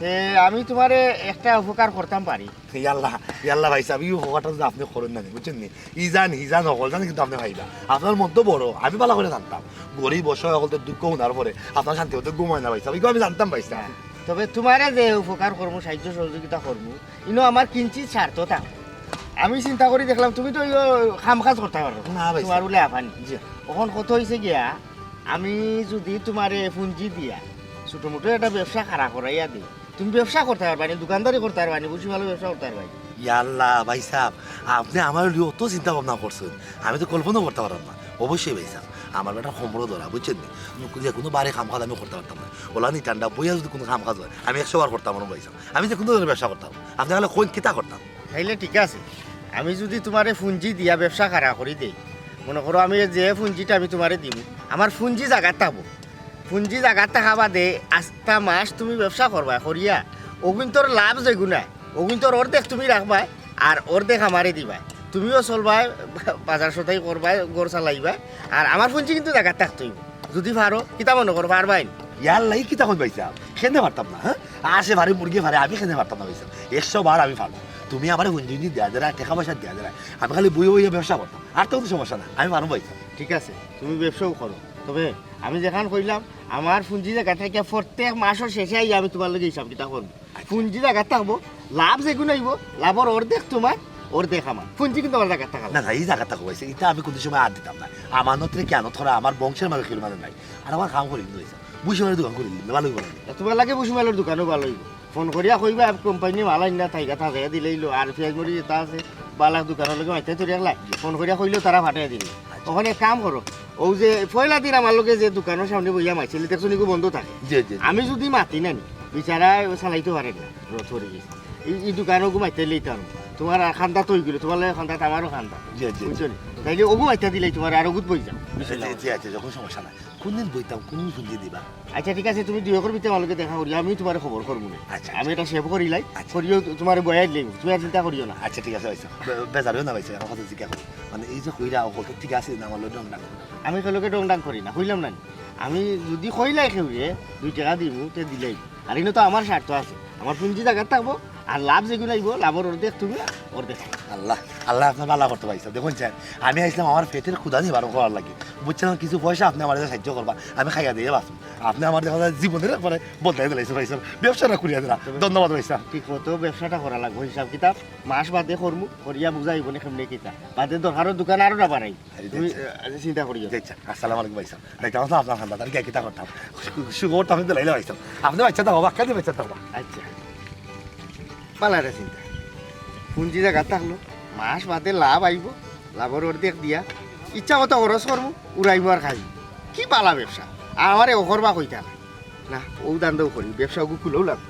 তে আমি তোমারে একটা উপকার করতাম পারি। ইয়াল্লা, ইয়াল্লা ভাইসাব, ই উপকারটা যুদি আপনে করইন না নি, বুঝছইন নি? ইজান, হিজান, হকল জান কিন্তু আপনে পাইবা। আপনার মন তো বড়, আমি ভালা করি জানতাম। গরিব অসহায় হকলর দুঃখ হুনার পরে আপনার শান্তি মতো ঘুম অয় না ভাইসাব, ইগু আমি জানতাম ভাইসাব। তবে তোমারে যে উপকার করমু, সাইয্য সহযোগিতা করমু, ইনো আমার কিঞ্চিত স্বার্থ থাকবো। আমি চিন্তা করি দেখলাম, তুমি তো ইগু কাম কাজ করতায় পারো। না ভাইসাব। তোমার বুলে আফানি। জি। অখন কথা অইছে গিয়া, আমি যুদি তোমারে পুঞ্জি দিয়া, ছোট মোটো একটা ব্যবসা খাড়া করাইয়া দেই, তুমি ব্যবসা করতায় পারবায় নি, দোকানদারি করতায় পারবায় নি, ভুসিমালর ব্যবসা করতায় পারবায় নি। ইয়াল্লা, ভাইসাব, আপনে আমার লইয়া অত চিন্তা ভাবনা করছইন, আমি তো কল্পনাও করতাম পারলাম না। অবশ্যই ভাইসাব, আমার বেটার কোমরও ধরা, বুঝছইন নি? যেকুনু ভারি কাম কাজ আমি করতাম পারতাম না। অলা নি ঠান্ডা বইয়া যুদি কুনু কাম কাজ অয়, আমি একশো বার করতাম পারমু ভাইসাব। আমি যেকুনু ধরনের ব্যবসা করতাম, আপনে খালি কইন কিতা করতাম। তাইলে ঠিক আছে, আমি যুদি তোমারে পুঞ্জি দিয়া ব্যবসা খাড়া করি দেই, মনো করো আমি যে পুঞ্জিটা আমি তোমারে দিমু, আমার পুঞ্জি জাগাত থাকবো, পুঞ্জি জাগাত থাকা বাদে আস্তা মাস তুমি ব্যবসা করবায়, করিয়া অগুইন্তর লাভ যেগুনা, অগুইন্তর অর্ধেক তুমি রাখবায়, আর অর্ধেক আমারে দিবায়। তুমিও চলবায়, বাজার সদাই করবায়, ঘর চালাইবায়, আর আমার পুঞ্জি কিন্তু জাগাত থাকতো অইবো। যুদি পারো, কিতা মনো করো, পারবায় নি? ইয়াল্লা, ই কিতা কইন ভাইসাব? কেনে পারতাম না, হ্যাঁ? হাঁসে পারে, মুরগিয়ে পারে, আমি কেনে পারতাম না ভাইসাব? একশো বার আমি পারমু। তুমি আমারে পুঞ্জি দিয়া দেরায়, টেকা পয়সা দিয়া দেরায়, আমি খালি বইয়া বইয়া ব্যবসা করতাম, আর তো কুনু সমস্যা নাই, আমি পারমু ভাইসাব। ঠিক আছে, তুমি ব্যবসাও করো, তবে আমি যেখান কইলাম, আমার পুঞ্জি জাগাত থাকিয়া প্রত্যেক মাসর শেষে আইয়া আমি তোমার লগে হিসাব কিতাব করমু। আচ্ছা। পুঞ্জি জাগাত থাকবো, লাভ যেগুন অইবো, লাভর অর্ধেক তোমার, অর্ধেক আমার। পুঞ্জি কিন্তু আমার জাগাত থাকবো। না, না, ই জাগাত থাকবো ভাইসাব, ইতা আমি কুনু সময় আর দিতাম না। আমানত রেখে খিয়ানত করা আমার বংশর মাঝে কেউর মাঝে নাই। আর আমার কাম করি কিন্তু ভাইসাব, ভুসিমালর দোকান করি দিলে ভালা অইবো না? তা তোমার লাগি ভুসিমালর দোকানও ভালা অইবো। ফোন করিয়া কইবা, কোম্পানি মাল আইন না, থাইকা তাজা দিলাইলো, আর পিয়াজ মরিচ যেতা আছে, বালা দোকানর লগে মাইতে তরি একলা। ফোন করিয়া কইলেও তারা পাঠাইয়া দিবো। আচ্ছা। অখন এক কাম করো, অউ যে পয়লা দিন আমার লগে যে দোকানর সামনে বইয়া মাতছিলায়, দেখছো নি, ইগু বন্ধ থাকে। জি, জি, জি। আমি যুদি মাতি না নি, বেচারায় অউ চালাইতো পারে না, রথ পড়ি গেছে। ই, ই দোকান অগু মাতিয়া দিলাইতাম। তোমার আর খান্দাত অইগেলো, তোমার লগে খান্দাত আমারও খান্দাত। জি, জি। বুঝছো নি? তাইলে অগু মাতিয়া দিলাই তোমার, আর অগুত বই যাও। জি, জি, আচ্ছা, যখন সমস্যা নাই। কুনদিন বইতাম, কুনদিন পুঞ্জি দিবা? আচ্ছা, ঠিক আছে, তুমি দুই একর ভিতরে আমার লগে দেখা করিও, আমি তোমারে খবর করমু নে। আচ্ছা, আমি আচ্ছা। এটা সেভ করিলাই, আচ্ছা। করিও তোমারে বয়াই দিলাই, তুমি আর চিন্তা করিও না। আচ্ছা, ঠিক আছে, ভাইসাব। বে-, বেজার অইও না, ভাইসাব, আমার কথা জিজ্ঞাসা করি। মানে, এই যে কইরা, ও কথা ঠিক আছে না, আমার লগে ঢং ঢাং করো। আমি কেউর লগে ঢং ঢাং করি না, কইলাম না নি? আমি যুদি কইলাই কেউরে, দুই টেকা দিমু, তে দিলাই। আর ইনো তো আমার স্বার্থ আছে, আমার পুঞ্জি জাগাত থাকবো, আর লাভ যেগুন আইবো, লাভর অর্ধেক তুমি, অর্ধেক আমি। আল্লাহ, আল্লাহ আপনার ভালা করতো ভাইসাব। দেখইন চাইন, আমি আইছলাম আমার পেটর ক্ষুধা নিবারণ করার লাগি, বুঝছইন? কিছু পয়সা আপনে আমারে সাহায্য করবা, আমি খাইয়া দিয়া বাঁচমু। আপনে আমার দেখা যায় জীবনর একবারে বদলাই দিলাইছইন ভাইসাব, ব্যবসাটা করিয়া দিলা। ধন্যবাদ ভাইসাব। ঠিক মতো ব্যবসাটা করা লাগবো, হিসাব কিতাব মাস বাদে করমু, করিয়া বুঝা অইবো নে কেমনে কিতা। বাদে দরকারো দোকান আরোটা বাড়াই। আরে, তুমি, আচ্ছা। আহ, আচ্ছা, চিন্তা করিও না। আচ্ছা, আসসালামু আলাইকুম ভাইসাব। যাইতাম আছলাম আপনার খান্দাত, আর কিতা করতাম? শু-, শুভ করতাম, আমি দিলাইলা ভাইসাব। আপনে বাচ্চা থাকবা, কাজে বাচ্চা থাকবা। আচ্ছা। পালারে চিন্তা। পুঞ্জি জাগা থাকলো, মাস বাদে লাভ আইবো, লাভর অর্ধেক দিয়া ইচ্ছা মতো খরচ করমু, উড়াইমু আর খাইমু। কি বালা ব্যবসা। আর আমারে অকরবা কইতা না। না, অউ ধান্দাউ করি, ব্যবসা অগু খুলাউ লাগবো।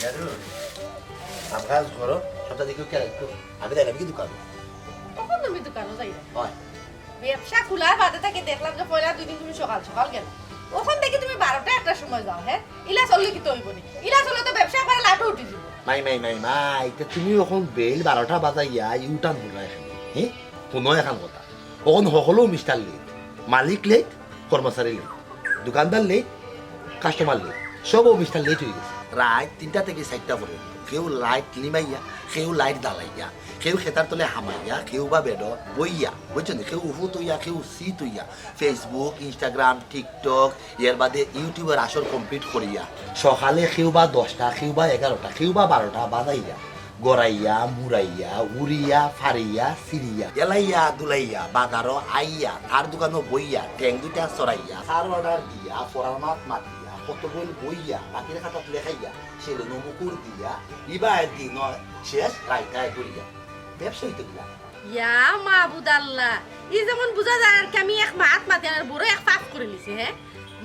ইয়াদু, কাম কাজ করো, সবটা দেখিও কে রাখতো? আমি দেখলাম কি দোকান? তখন তুমি দোকানো যাই না। হয়। ব্যবসা খোলার বাদে থাকি দেখলাম যে পয়লা দুই দিন তুমি সকাল সকাল গেলা। অখন দেখি তুমি বারোটা একটার সময় যাও, হে? ইলা চললে কিতা অইবো নি? ইলা চললে তো ব্যবসা করে লাটে উঠি যাইবো। মাই, মাই, মাই, মাই, তে তুমি অখন বেইল বারোটা বাজাইয়া U-turn করলা এখানে, হে? হুনো এখান কথা। অখন হকলউ মিস্টার লেট, মালিক লেট, কর্মচারী লেট, দোকানদার লেট, কাস্টমার লেট, সবউ মিস্টার লেট অইগেছে। রাইত তিনটা থাকি চাইরটা পর্যন্ত কেউ লাইট নিবাইয়া, কেউ লাইট জ্বালাইয়া, কেউ খেতার তলে হামাইয়া, কেউ বা বেডো বইয়া, বুঝছো নি? কেউ উফুত অইয়া, কেউ চিত অইয়া, Facebook, Instagram, TikTok, এর বাদে YouTube-র আসর complete করিয়া, সকালে কেউ বা দশটা, কেউ বা এগারোটা, কেউ বা বারোটা বাজাইয়া, গড়াইয়া, মুড়াইয়া, উড়িয়া, ফাড়িয়া, ছিড়িয়া, এলাইয়া, দুলাইয়া, বাজারো আইয়া, তার দোকানো বইয়া, ঠেং দুইটা ছড়াইয়া, তার অর্ডার দিয়া, ফরার মাত মাতিয়া, কত বইল বইয়া, বাকির খাতাত লেখাইয়া, সেলুনো মুকুর দিয়া, ইবা একদিন নয়, শেষ রাইতায় ঘুরিয়া। ব্যবসা অইতো কিলা? ইয়া মাবুদ আল্লাহ, ই যেমন বুঝা যায় আর কি, আমি এক মাত মাতি আর বড় এক পাপ করিলিছি, হে?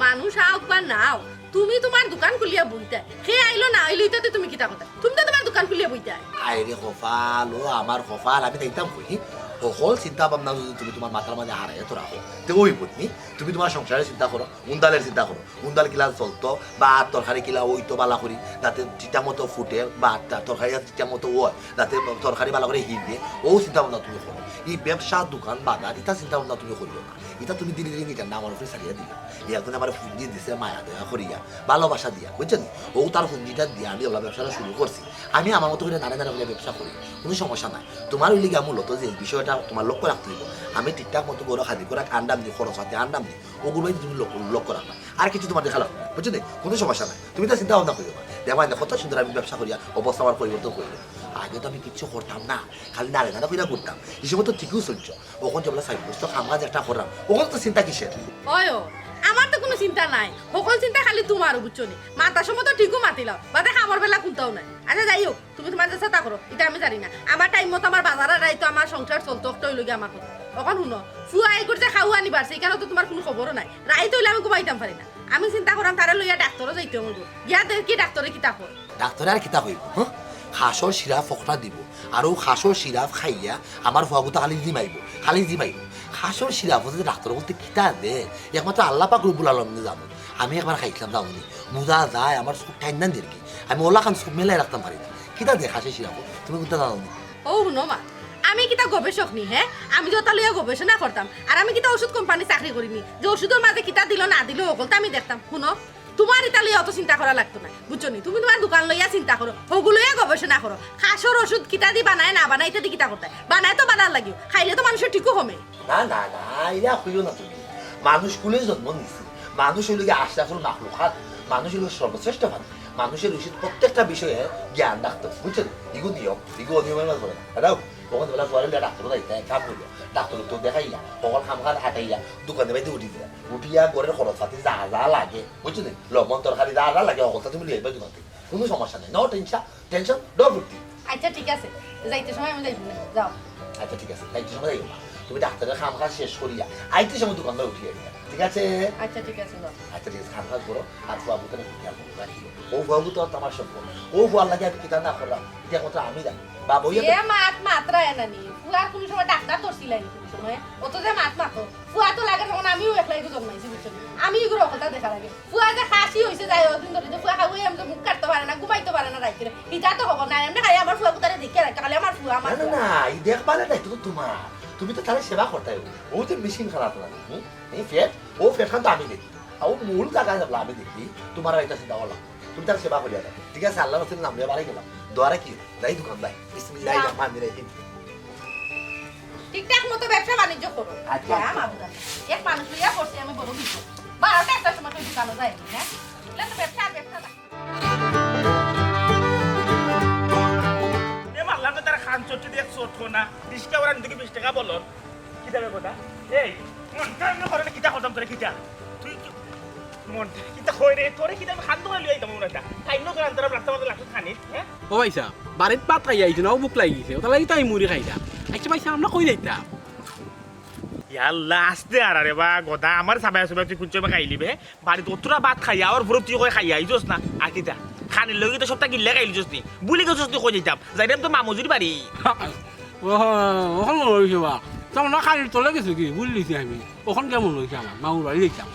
মানুষ আউক বা না আউক, তুমি তুমার দোকান খুলিয়া বইতায়। হে আইলো না আইলো, ইতাতে তুমি কিতা করতায়? তুমি তো তুমার দোকান খুলিয়া বইতায়। আয় রে কপাল, ও আমার কপাল, আমি তাইতাম কই? হকল চিন্তা ভাবনা যদি তুমি তুমার মাথার মাঝে হারাইয়া তো রাখো, তে অইবো নি? তুমি তুমার সংসারের চিন্তা করো, উন্দালের চিন্তা করো। উন্দাল কিলা চলতো, বা তরকারি কিলা অইতো বালা করি, যাতে ঠিকঠাক মতো ফুটে, বা তা-, তরকারি যাতে ঠিকঠাক মতো অয়, যাতে তরকারি বালা করি হিজে, অউ চিন্তা ভাবনা তুমি করো। ই ব্যবসা, দোকান, বাজার, ইতা চিন্তা ভাবনা তুমি করিও না। ইতা তুমি ধীরে ধীরে নিজর নামর উপরে ছাড়িয়া দিও। ই একজনে আমারে পুঞ্জি দিছে, মায়া দয়া করিয়া, ভালোবাসা দিয়া, বুঝছো নি? অউ তার পুঞ্জিটা দিয়া আমি অলা ব্যবসাটা শুরু করছি। আমি আমার মতো করি নাড়ে নাড়ে করি ব্যবসা করি, কুনু সমস্যা নাই। তুমার অইলে গিয়া মূলত যে বিষয়টা তুমার লক্ষ্য রাখতে অইবো, আমি ঠিকঠাক মতো ঘরো খালি করাক আন্ডাম নি, খরচ পাতি আন্ডাম নি, অগুর বায়দি তুমি লক্ষ্য, লক্ষ্য রাখবা। আর কিচ্ছু তুমার দেখা লাগবো না, বুঝছো নি? কুনু সমস্যা নাই, তুমি তো চিন্তা ভাবনা করিও না। দেখবায় না, কত সুন্দর আমি ব্যবসা করিয়া অবস্থা আমার পরিবর্তন করিলো। আগে তো আমি কিচ্ছু করতাম না, খালি নাড়ে নাড়ে করিয়া ঘুরতাম। ই সময় তো ঠিকউ চলছো, অখন যেবলা চাইর বছর কাম কাজ একটা করলাম, অখন তো চিন্তা কিসের? ওই ও, আমার তো কুনু চিন্তা নাই, হকল চিন্তা খালি তুমার, বুঝছো নি? মাতার সময় তো ঠিকউ মাতিলাও, বাদে কামর বেলা কুন্তাউ নাই। আচ্ছা, যাই হউক, তুমি তুমার যেতা করো, ইতা আমি জানি না। আমার টাইম মতো আমার বাজার আর রাইতো আমার সংসার চলতো, অকটাউ অইলো গিয়া আমার কথা। অখন হুনো, ফুয়া এগুর যে খাওয়া নিবার, ইখানো তো তুমার কুনু খবরও নাই। রাইত অইলে আমি ঘুমাইতাম পারি না। আমি চিন্তা করলাম, তারে লইয়া ডাক্তরো যাইতে অইবো। গিয়া দেখি ডাক্তরে কিতা কয়। ডাক্তরে আর কিতা কইবো, হ্যাঁ? খাসর সিরাপ অকটা দিবো, আর অউ খাসর সিরাপ খাইয়া আমার ফুয়াগুতা খালি জিমাইবো, খালি জিমাইবো। খাসর সিরাপ অইছে যে ডাক্তর বলতে কিতা দে, একমাত্র আল্লাহ পাক রব্বুল আলামিনে জানো। আমি একবার খাইছলাম, জানো নি? বুঝা যায় আমার চউখ টাইন্না দেরকি। আমি অলাখান চউখ মেলাই রাখতাম পারি না। কিতা দে খাসর সিরাপ? তুমি কুন্তা জানো নি? ও হুনো মা, আমি কিতা গবেষক নি, হে? আমি যে অতা লইয়া গবেষণা করতাম, আর আমি কিতা ওষুধ কোম্পানি চাকরি করি নি, যে ওষুধর মাঝে কিতা দিলো না দিলো হকলতা আমি দেখতাম। হুনো, তুমার ইতা লইয়া অত চিন্তা করা লাগতো না, বুঝছো নি? তুমি তুমার দোকান লইয়া চিন্তা করো, হগু লইয়া গবেষণা করো। খাসর ওষুধ কিতা দি বানায় না বানায়, ইতা দি কিতা করতায়? বানায় তো বানার লাগিও, খাইলে তো মানষর ঠিকউ কমে। না, না, না, ইলা কইও না তুমি। মানুষ কুলে জন্ম নিছে, মানুষ অইলো গিয়া আশরাফুল মাখলুকাত, মানুষ অইলো সর্বশ্রেষ্ঠ প্রাণী। মানুষর উচিত প্রত্যেকটা বিষয়ে জ্ঞান রাখতো, বুঝছো নি? ইগু নিয়ম, ইগু অনিয়মের মাঝে পড়ে না। দাও, অখন বলে ফুয়ারে লইয়া ডাক্তরো যাইতায়, কাম করিও। ডাক্তরো তো দেখাইয়া, হকল কাম কাজ আটাইয়া, দোকানে বাইতে উঠি দিলা। উঠিয়া ঘরর খরচ পাতি যা যা লাগে, বুঝছো নি? লবণ তরকারি যা যা লাগে, হকলতা তুমি লইয়া আইবা দোকান থাকি। কুনু সমস্যা নাই, no tension, tension, no ফুর্তি। আচ্ছা, ঠিক আছে, যাইতে সময় আমি যাইবো না, যাও। আচ্ছা, ঠিক আছে, যাইতে সময় যাইও না। তুমি ডাক্তরর কাম কাজ শেষ করিয়া আইতে সময় দোকান থাকি উঠিয়া আইবা, ঠিক আছে? আচ্ছা, ঠিক আছে, যাও। আচ্ছা, ঠিক আছে, কাম কাজ করো, আর ফুয়াগুতারে খেয়াল করো, রাখিও। অউ ফুয়াগুতা তো আমার সম্পদ, অউ ফুয়ার লাগি আমি কিতা না করলাম, ইটা একমাত্র আমি জানি। বাবু, ইয়ে তো এ মাত মাতরা এনানি। ফুয়ার কুনু সময় ডাক্তার ধরছিলা নি কুনু সময়? অত যে মাত মাতো। ফুয়া তো লাগে তখন আমিও একলাই তো জন্মাইছি, বুঝছো নি? আমি এগুলো কথা দেখা লাগে। ফুয়া যে খাসি হইছে যায়, ওদিন ধরে যে ফুয়া খাওয়াই আমি তো মুখ কাটতে পারে না, ঘুমাইতে পারে না রাইতে। ইটা তো খবর নাই, এমনি খাই আমার ফুয়া কোথায় দেখে রাখতে, খালি আমার ফুয়া, আমার না, না, ফুয়া। না, এই দেখভালের দায়িত্ব তো তোমার। তুমি তো তারে সেবা করতে হবে। ও যে মেশিন খারাপ না, হুম? এই ফেট, ও ফেট খান তো আমি দেখি। আর ও মূল জায়গায় যাবলা আমি দেখি, তোমার আর এটা চিন্তা করলাম। তুমি তার সেবা করিয়া যাও। ঠিক আছে, আল্লাহর রাস্তায় নাম নিয়ে বাড়ি গেলাম। দোয়ারে কি? যাই দোকান যাই। বিসমিল্লাহির রহমানির রহিম। ঠিকঠাক মতো ব্যবসা বাণিজ্য করো। আচ্ছা, হ্যাঁ, আচ্ছা। মামুরা। এক মানুষ লইয়া পড়ছি আমি বড় বিপদ। বারোটা একটার সময় কেউ দোকানে যায় না, হ্যাঁ? এগুলা তো ব্যবসা আর ব্যবসা না। এ মারলাম না তারা খান চট্টি দিয়ে চটকো না। রিক্সা ওরা নিতে বিশ টাকা বলন। কি দামে কথা? এই, মনটা এমনি করে না, কিতা করতাম তোরে, কিতা? তুই কি, মনটা কিতা কই রে? তোরে কিতা আমি খান দোকানে লইয়া আইতাম আমরা এটা? খাই না তোরা, তোরা রাস্তার মধ্যে লাগতো খানিস, হ্যাঁ? ও ভাই সাহেব, বাড়িত ভাত খাইয়া আইছি না, ও ভুক লাগি গেছে, ওটা লাগি তো আমি মুড়ি খাইলাম। আচ্ছা ভাই সাহেব, আমরা কই যাইতাম? ইয়াল্লা, আস্তে আর আরে বা, গদা, আমার সাবাই সাবাই তুই কুঞ্চে বা খাইলি বে? বাড়িত অতটা ভাত খাইয়া, আর ভুরু তুই কই খাইয়া আইছস না? আর কিতা? খানির লগে তো সবটা গিল্লা খাইলিছস নি? ভুলি গেছস নি কই যাইতাম? যাইতাম তো মামুজির বাড়ি। ও, ওখানে রইছে বা। তো আমরা খানির তলে গেছি কি? ভুলি গেছি আমি। ওখান কেমন রইছে আমার? মামুর বাড়ি যাইতাম।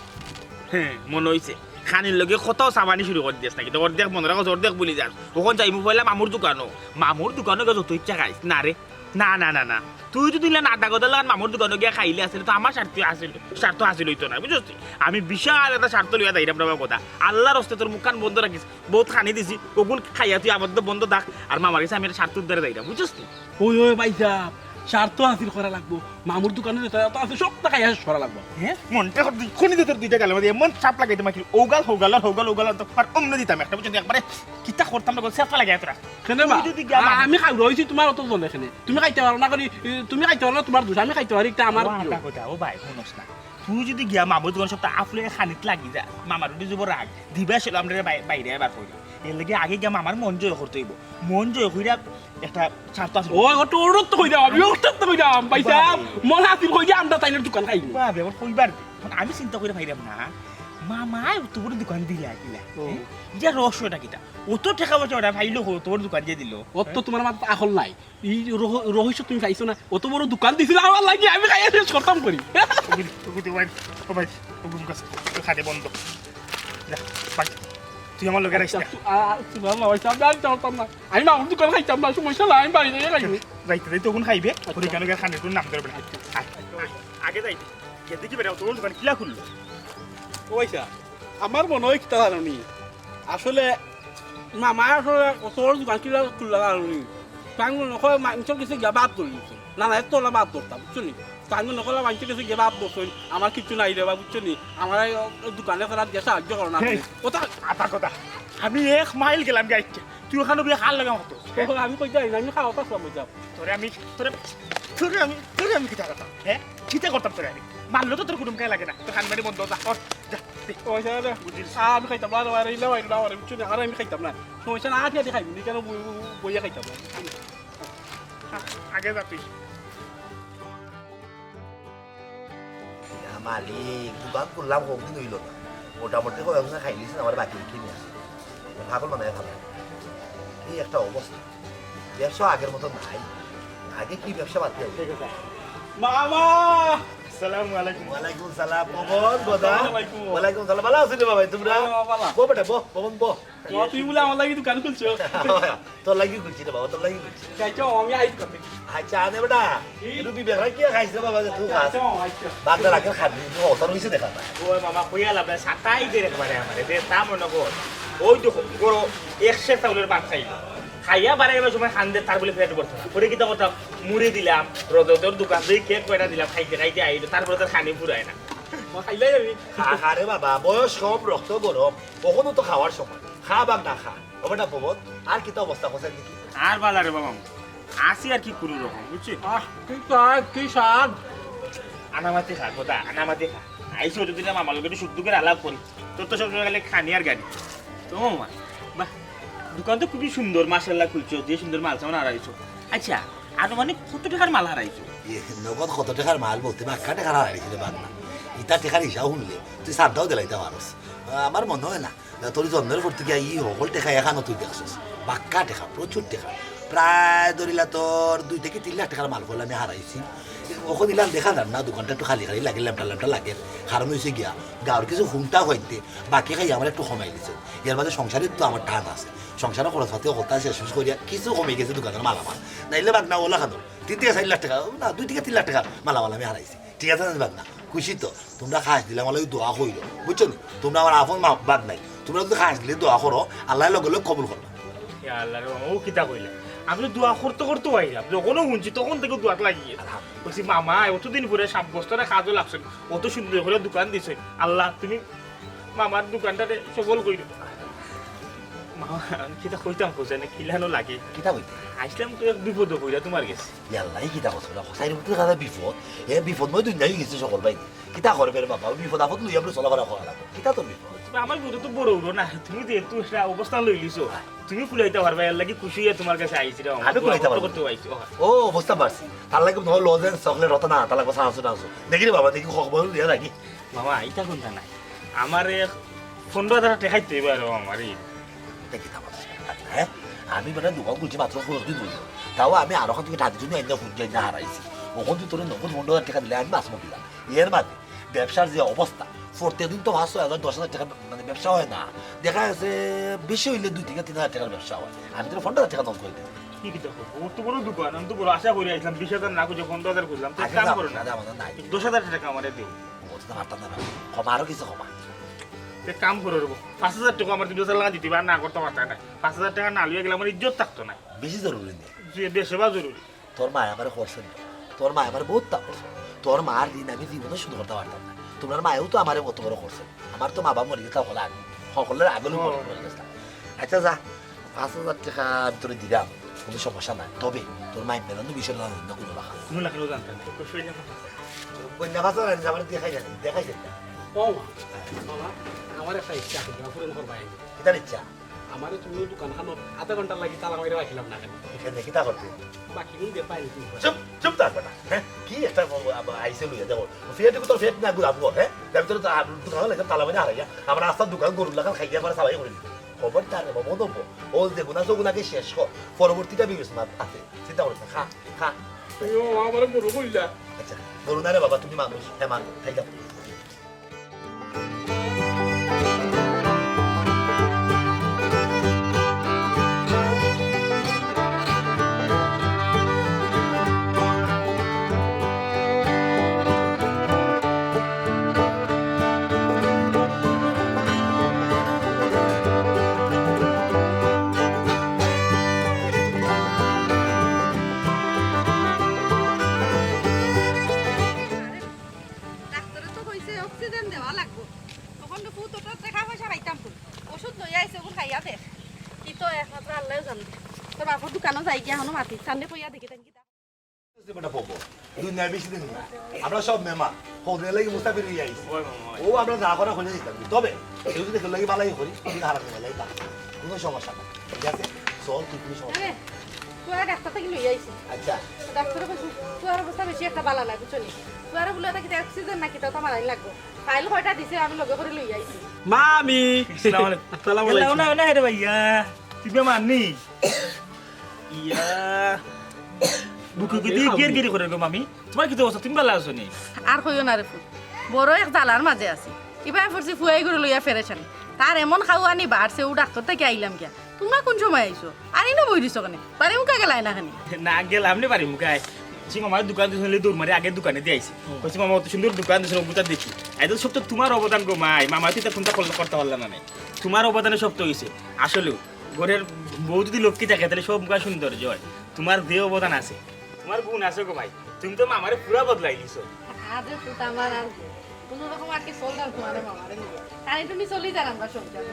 হ্যাঁ, মনে হইছে। খানির লগে কথাও চাবানি শুরু করে দিস নাকি? তো অর্ধেক মনে রাখো, অর্ধেক ভুলি যাস। ওখান যাইমু পয়লা মামুর দোকানো। মামুর দোকানো গিয়া যত ইচ্ছা খাইস। না রে, না, না, না, না। তুই যদি ইলা নাদা গদা লাগান মামুর দোকানো গিয়া খাইলে আসলে তো আমার স্বার্থ আসিল, স্বার্থ হাসিল হইতো না, বুঝছস তুই? আমি বিশাল একটা স্বার্থ লইয়া যাইরাম রে বাবা কথা। আল্লাহর হস্তে তোর মুখখান বন্ধ রাখিস। বহুত খানি দিছি, ওগুন খাইয়া তুই আপাতত বন্ধ থাক। আর মামার গেছে আমি একটা স্বার্থ উদ্ধারে যাইরাম, বুঝছস তুই? ওই, ওই ভাই সাহেব, স্বার্থ হাসিল করা লাগবো। মামুর দোকানো যেটা আছে সবটা খাইয়া শেষ করা লাগবো। হ্যাঁ? মনটা কর দুই-, খুনি দে তোর দুইটা গালের মধ্যে এমন চাপ লাগাইতে মাখি, ওগাল, হৌগাল, আর হৌগাল, হৌগাল, আর তো আর অমনে দিতাম একটা, বুঝছস তুই? একবারে কিতা করতাম না, সেটা লাগাই তোরা। কেনে তুই বা? যদি গিয়া আ-, মামুর আমি খাই রইছি তোমার অত জনে কেনে? তুমি খাইতে পারো না করি, এ, তুমি খাইতে পারো না তোমার দোষ, আমি খাইতে পারি, এটা আমার ও দোষ। আটা কথা, ও ভাই, হুনস না। তুই যদি গিয়া মামুর দোকান সবটা আফলে খানিত লাগি যা, মামার উঠে যাব রাগ, দিবা আসলে আমরা বাই-, বাইরে আবার করি। এর লাগি আগে গিয়া মামার মন জয় করতে হইব। মন জয় কইরা একটা স্বার্থ আছে। ও, ওটা ওর তো কইরাম, আমি ওটা তো কইরাম, ভাই সাহেব, বাবা। মন হাসিল কইরা আমরা তাইনের দোকান খাইনি। বাবা, এখন কইবার দে। এখন আমি চিন্তা করে পাইরাম না, মামায় অত বড় দোকান দিলা কিলা? ও। হ্যাঁ? এটা রহস্যটা কিতা? অত টাকা পয়সা ওরা পাইলো কই, অত বড় দোকান যে দিল? অত হ্যাঁ? তোমার মাথাত আখল নাই। এই রহ-, রহস্য তুমি পাইছো না? অত বড় দোকান দিছিল আমার লাগি, আমি খাইয়া শেষ করতাম করি। ওগুলি, ওগুলি, ও ভাই, ও ভাই, ওগুলি কাছে, ওই খাদে বন্ধ। যা, ভাই, তুই আমার লগে রাখিস আচ্ছা, না। তু-, আ-, আ-, তুই ভালো না, ভাই, আমি আর চলতাম না। আমি মামুর দোকান খাইতাম না, সমস্যা নাই, আমি বাড়ি যাই খাইবো। যাইতে যাইতে ওগুন খাইবে, আচ্ছা। ওর এখানে গিয়ে খানির নাম ধরবে না। আচ্ছা। আয়, আয়, আগে যাই। গিয়ে দেখি বেটা, তোর দোকান কিলা খুললো? ও ভাই সাহেব, আমার মনে হয় কিতা জানো নি? আসলে মামা আসলে অত বড় দোকান কিলা খুললা জানো নি? তাই মনে হয় মানুষের কাছে গিয়া বাদ ধরে দিছে। না, না, এত না বাদ ধরতাম, বুঝছো নি? তাই মনে করলাম মানুষের কাছে গিয়া বাদ ধরছইন, আমার কিছু নাই রে বা, বুঝছো নি? আমার এই দোকানে ফেরাত গিয়া সাহায্য করো না। হেই, ওটা আতা কথা। আমি এক মাইল গেলাম গাইতে। তুই ওখানে বইয়া খাল লাগা মাতো। ও, আমি কই যাই না, আমি খাওয়া পাসলাম কই যাব। তোরে আমি, তোরে, তোরে আমি, তোরে আমি কিতা করতাম? হ্যাঁ? কিতা করতাম তোরে আমি? মারলে তো তোর কুটুম কায় লাগে না। তোর খান মারি বন্ধ, যা, কর, যা, দে। ও, আচ্ছা, আচ্ছা। বুঝিস। আ, আমি খাইতাম না, আর ইলা বাইরে না, আর বুঝছো না, আর আমি খাইতাম না। সমস্যা না, আটি আটি খাইবো, নি কেন বই-, বই-, বইয়া খাইতাম না। আ-, আগে যা তুই। ইয়া মালিক, দোকান খুললাম, কতদিন হইল না। মোটামুটি কয়েকজন খাইলিছেন, আমার বাকি কিনে আছে। পাগল বানায় ভালো। এই একটা অবস্থা। ব্যবসা আগের মতো নাই। আগে কি ব্যবসা বাদ দিয়ে ঠিক আছে। মামা! আসসালামু আলাইকুম। ওয়ালাইকুম সালাম। পবন, গদা। আসসালামু আলাইকুম। ওয়ালাইকুম সালাম। ভালো আছো রে বাবা, তোমরা? হ্যাঁ, বাবা, ভালো। বো বেটা, বো, পবন, বো। বাবা, তুই বলে আমার লাগি দোকান খুলছো? তোর লাগি খুলছি রে বাবা, তোর লাগি খুলছি। যাই যাও, আমি আইস করতে। আচ্ছা, আনে বেটা। কি? রুটি বেগরা কি খাইছ রে বাবা, যে তুই আচ্ছা, খাস? আচ্ছা, আচ্ছা। বাগদা রাখে খাবি, তুই অত রইছে দেখা না। ওই মামা, কইয়া লাভ নাই, সাতাই দে একবারে আমারে, দে তা মনে কর। ওই তো গরো একশো চাউলের ভাত খাইল। খাইয়া বারে এবার সময় খান দে, তার বলে পেট ভরছে না। পরে কিতা করতাম? মুড়ি দিলাম, রজতর দোকান থেকে কেক কয়টা দিলাম, খাইতে খাইতে আইলো, তারপরে তার খানি ফুরায় না। ও খাইলাই আমি। খা, খা রে বাবা, বয়স কম, রক্ত গরম, কখনো তো খাওয়ার সময়। খা বাগনা খা। ও বেটা পবন, আর কিতা অবস্থা খোঁজের দেখি? আর বালা রে বাবা, আছি আর কি কোনো রকম, বুঝছিস? আহ, কি স্বাদ, কি স্বাদ। আনামাতি খা, কথা, আনামাতি খা। আইসি ওটা দিলাম আমার লগে একটু সুখ দুঃখের আলাপ করি। তোর তো সবসময় খালি খানি আর গাড়ি। তো মামা, বাহ, দোকান তো খুবই সুন্দর, মাশাআল্লাহ খুলছো, যে সুন্দর মাল সামান হারাইছো। আচ্ছা, আনুমানিক কত টাকার মাল হারাইছো? এ, নগদ কত টাকার মাল বলতে বাক্কা টাকার হারাইছি রে বাগনা। ইতা টাকার হিসাব শুনলে তুই সাদ্দাও দিলাইতে পারস। আমার মনে হয় না, তোর জন্মের পর থেকে এই হকল টাকা এখানো তুই দেখছস। বাক্কা টাকা, প্রচুর টাকা। প্রায় ধরিলা তোর দুই থাকি তিন লাখ টেকার মাল-ফল আমি হারাইছি। অখন ইলান দেখা যার না, দোকানটা একটু খালি খালি লাগে, লেমটা লেমটা লাগে। কারণ অইছে গিয়া, গাউর কিছু হুন্টা অইতে বাকি খাই আমার একটু কমাই দিছে। এর বাদে সংসারর তো আমার টান আছে, সংসারর খরচ পাতি অকলতা শেষ করিয়া কিছু কমে গেছে দোকানর মালামাল। নাইলে বাদ না ওলা খানো তিন থাকি চাইর লাখ টেকা, না, দুই থাকি তিন লাখ টেকার মালামাল আমি হারাইছি। ঠিক আছে না, বাদ না? খুশি তো? তুমরা খাস দিলে আমার লাগি দোয়া করিও, বুঝছো নি? তুমরা আমার আপন মা বাদ নাই, তুমরা যদি খাস দিলে দোয়া করো, আল্লায় লগে লগে কবুল করবা। ইয়া আল্লাহ রে, ও কিতা কইলা? আমি তো দোয়া করতে করতে আইলাম, যখন হুনছি তখন থাকি দোয়াত লাগি গেছি। আলহামদুলিল্লাহ। কইছি, "মামা, অতদিন পরে সাব্যস্তরে কাজও লাগছইন, অত সুন্দর করি দোকান দিছইন, আল্লাহ তুমি মামার দোকানটারে সফল করিও।" মামা, আমি কিতা কইতাম, বুঝে না, কিলানো লাগে। কিতা কইতে? আইছলাম তো এক বিপদো পড়িয়া তুমার গেছে। ইয়াল্লা, ই কিতা কথা? চাইর বছর কাজে বিপদ। এ বিপদ মই দুনিয়া অই গেছে সকল ভাই। কিতা করবে রে বাবা? বিপদ আপদ লইয়া আমরা চলাফেরা করা লাগবো। কিতা তোর বিপদ? তবে আমার বিপদ তো বড় হইল না। তুমি যেহেতু একটা অবস্থান লইলিছো, তুমি কুলাইতা পারবা, এর লাগি খুশি হইয়া তুমার কাছে আইছি রে। আমি কুলাইতা পারবো। করতে আইছি, ও। ও, বুঝতাম পারছি। তার লাগি তোমার লজেন্স, চকলেট, রতা না, তার লাগি সাহায্য টাহায্য। দেখি রে বাবা, দেখি খবর দিয়া রাখি। মামা, ইটা কুনটা নাই? আমারে পনরো হাজার টেকা দিতে অইবো আরো আমারে। ইটা কিতা মাতস? হ্যাঁ? আমি বেটা দোকান খুলছি মাত্র পনরো দিন অইলো। তাও আমি আরো অখান থাকি টাকা দিয়া আইনা ফুট যাই না হারাইছি। অখন তুই তোরে নগদ পনরো হাজার টেকা দিলে আমি বাঁচমু কিলা? এর বাদে ব্যবসার যে অবস্থা, প্রত্যেকদিন তো পাঁচ ছয় হাজার, দশ হাজার টেকা মানে ব্যবসা অয় না। দেখা গেছে বেশি অইলে দুই থাকি তিন হাজার টেকার ব্যবসা অয়। আমি তোরে পনরো হাজার টেকা নগদ করি দিমু। কি কিতা করবো? অত বড় দোকান, আমি তো বড় আশা করি আইছলাম, বিশ হাজার না করি পনরো হাজার করি আইছলাম। তে আচ্ছা, কাম না, করো না। না, না, না, না। দশ হাজার টেকা আমারে দেও। অত তো পারতাম না, না। কমা, আরো কিছু কমা। তে কাম করো রে বা, পাঁচ হাজার টেকা আমার তুমি লাগাই দিতে অইবো, আর না করতাম পারতাম না। পাঁচ হাজার টেকা না লইয়া গেলে আমার ইজ্জত থাকতো না। বেশি জরুরি নি? জি, বেশি বা জরুরি। তোর মায় আমারে করছে না। তোর মায় আমারে বউত তাড়া করছে। তোর মার ঋণ আমি জীবনে শোধ করতাম পারতাম না। তুমার মায়ও তো আমারে অত বড় করছে। আমার তো মা-বাপ মরি গেছলা অলা আগে। হকলর আগে অউ মরি গেছলা। আচ্ছা যা, পাঁচ হাজার টেকা আমি তোরে দিলাম, কুনু সমস্যা নাই। তবে তোর মাইম্মারে কিন্তু বিষয়টা জানাইস না কুনু লাখান। কুনু লাখান জানতাম না। কইন্যা পাঁচ হাজার আনছে, আমারে দেখাই না, দেখাই না। ও মা, বাবা, আমার একটা ইচ্ছা আছে, পূরণ করবায়। কিতার ইচ্ছা? আমারে তুমি অউ দোকানখানো আধা ঘন্টার লাগি তালা মারি রাখিলাও না কেনে? এখানে কিতা করতে? বাকি দিন দে পাইনি তুমি। চুপ, চুপ থাক বেটা। হ্যাঁ? কি একটা ব-, ব-, আইছে লইয়া দেখো। ফেট তোর ফেট না গুলাবো, হ্যাঁ? আমি তোর তা-, দোকানো লাগি তালা মারি হারাইয়া। আমার আস্তা দোকান গরুর লাখান খাইয়া আমার সাবাই করি দিবি। খবরদার রে বাবা, মনে হবো। ও যে গুণা আছে, ওগুণাকে শেষ কর। পরবর্তীটা বিবেচনা আছে। চিন্তা করিস না। খা, খা। তুমি বাবা আমারে বড় করিলা। আচ্ছা, বড় না রে বাবা, তুমি মানুষ। হ্যাঁ, মানুষ। খাই যাও। ডাক্তরে তো কইছে অক্সিজেন দেওয়া লাগবো। তখন তো ফুত ওটার টেকা পয়সা পাইতাম কই? ওষুধ লইয়া আইছে, ওগুন খাইয়া দেখ। কি তো একমাত্র আল্লাহ জানে। তোর বাপর দোকানো যাই গিয়া হনো মাতি, সামনে কইয়া দেখি তাই কি। বেটা পাবো। দুনিয়া বেশি দিন না। আমরা সব মেহমান। কদিন লাগি মুসাফির অইয়া আইছি। ওই মামা, ওই। ও আমরা যা করা হইলে দিতাম। তবে কেউ যদি কেউ লাগি বালাই করি, আমি হারাতে বালাই না। কুনু সমস্যা নাই। ঠিক আছে? চল, তুই কুনু সমস্যা আরে, নাই। তুই আর ডাক্তার থাকি লইয়া আইছি। আচ্ছা। ডাক্তারে কইছে, তুই আর অবস্থা বেশি একটা বালা নাই, বুঝছো নি? তুই আর বলে এটা কিতা অক্সিজেন নাকি, তা তো আমার আইন লাগবো। ফাইল কয়টা দিছে, আমি লগে করি লইয়া আইছি। মামি! আসসালামু আলাইকুম। আসসালামু আলাইকুম। না, না, রে ভাইয়া। তুই বেমার নি? ইয়া। বুকু কি দিয়ে গির গির করে গো মামি? তুমার কিতা অবস্থা? তুমি বালা আছো নি? আর কইও না রে ফুত, বড় এক জ্বালার মাঝে আছি। ইবায় পড়ছি ফুয়াই করে লইয়া পেরেশানি। তার এমন খাওয়ানি বাড়ছে, ও ডাক্তার থাকি আইলাম গিয়া। তুমরা কুন সময় আইছো? আর ইনো বই দিছো কেনে? বাড়ি মুখা গেলায় না কেনে? না, গেলাম নে বাড়ি মুখায়। জি মামার দোকান দিছইন, দৌড় মারি আগে দোকানে দি আইছি। হুম। কইছি, "মামা, অত সুন্দর দোকান দিছইন, অগুতা দেখি।" আই তো সব তো তুমার অবদান গো মাই, মামা তুই তা কুনটা করতে, করতে পারলা না নাই। তুমার অবদানে সব তো অইছে। আসলেও ঘরর বউ যদি লক্ষ্মী থাকে, তাইলে সব মুখা সৌন্দর্য অয়। তুমার যে অবদান আছে, তুমার গুণ আছে গো ভাই, তুমি তো মামারে পুরা বদলাই দিছো। আরে ফুত আমার আর কুনু রকম আর কি চলতাম তুমারে মামারে নিয়া। তাই তুমি চলি যান আমরা সংসার।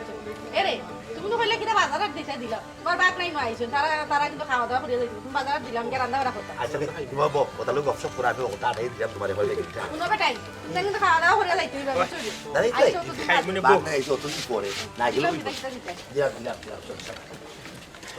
এরে, তুমি তো কইলে কিতা বাজারর দিশা দিলাও। তুমার বাপ নাই নয় আইছইন, তারা, তারা কিন্তু খাওয়া দাওয়া করিয়া যাইতো। তুমি বাজারর দিলাম, গিয়া রান্না বাড়া করতাম। আচ্ছা, রে, তুমার বউ, ওটা লোক গপসপ করা, আমি ওটা আটাই দিলাম তুমারে, হয় নাকি? কুনু বেটাই, তুমি কিন্তু খাওয়া দাওয়া করিয়া যাইতো, এইভাবে চলি। না, এই তো, আইছো তো তুমি খাই মানে বাদ বউ। নাই, আইছো তুমি পরে। না, আইছো দিলাম, তুমি দিলাম, পরে। দিলাম, দিলাম, দিলাম, দিলাম, চল,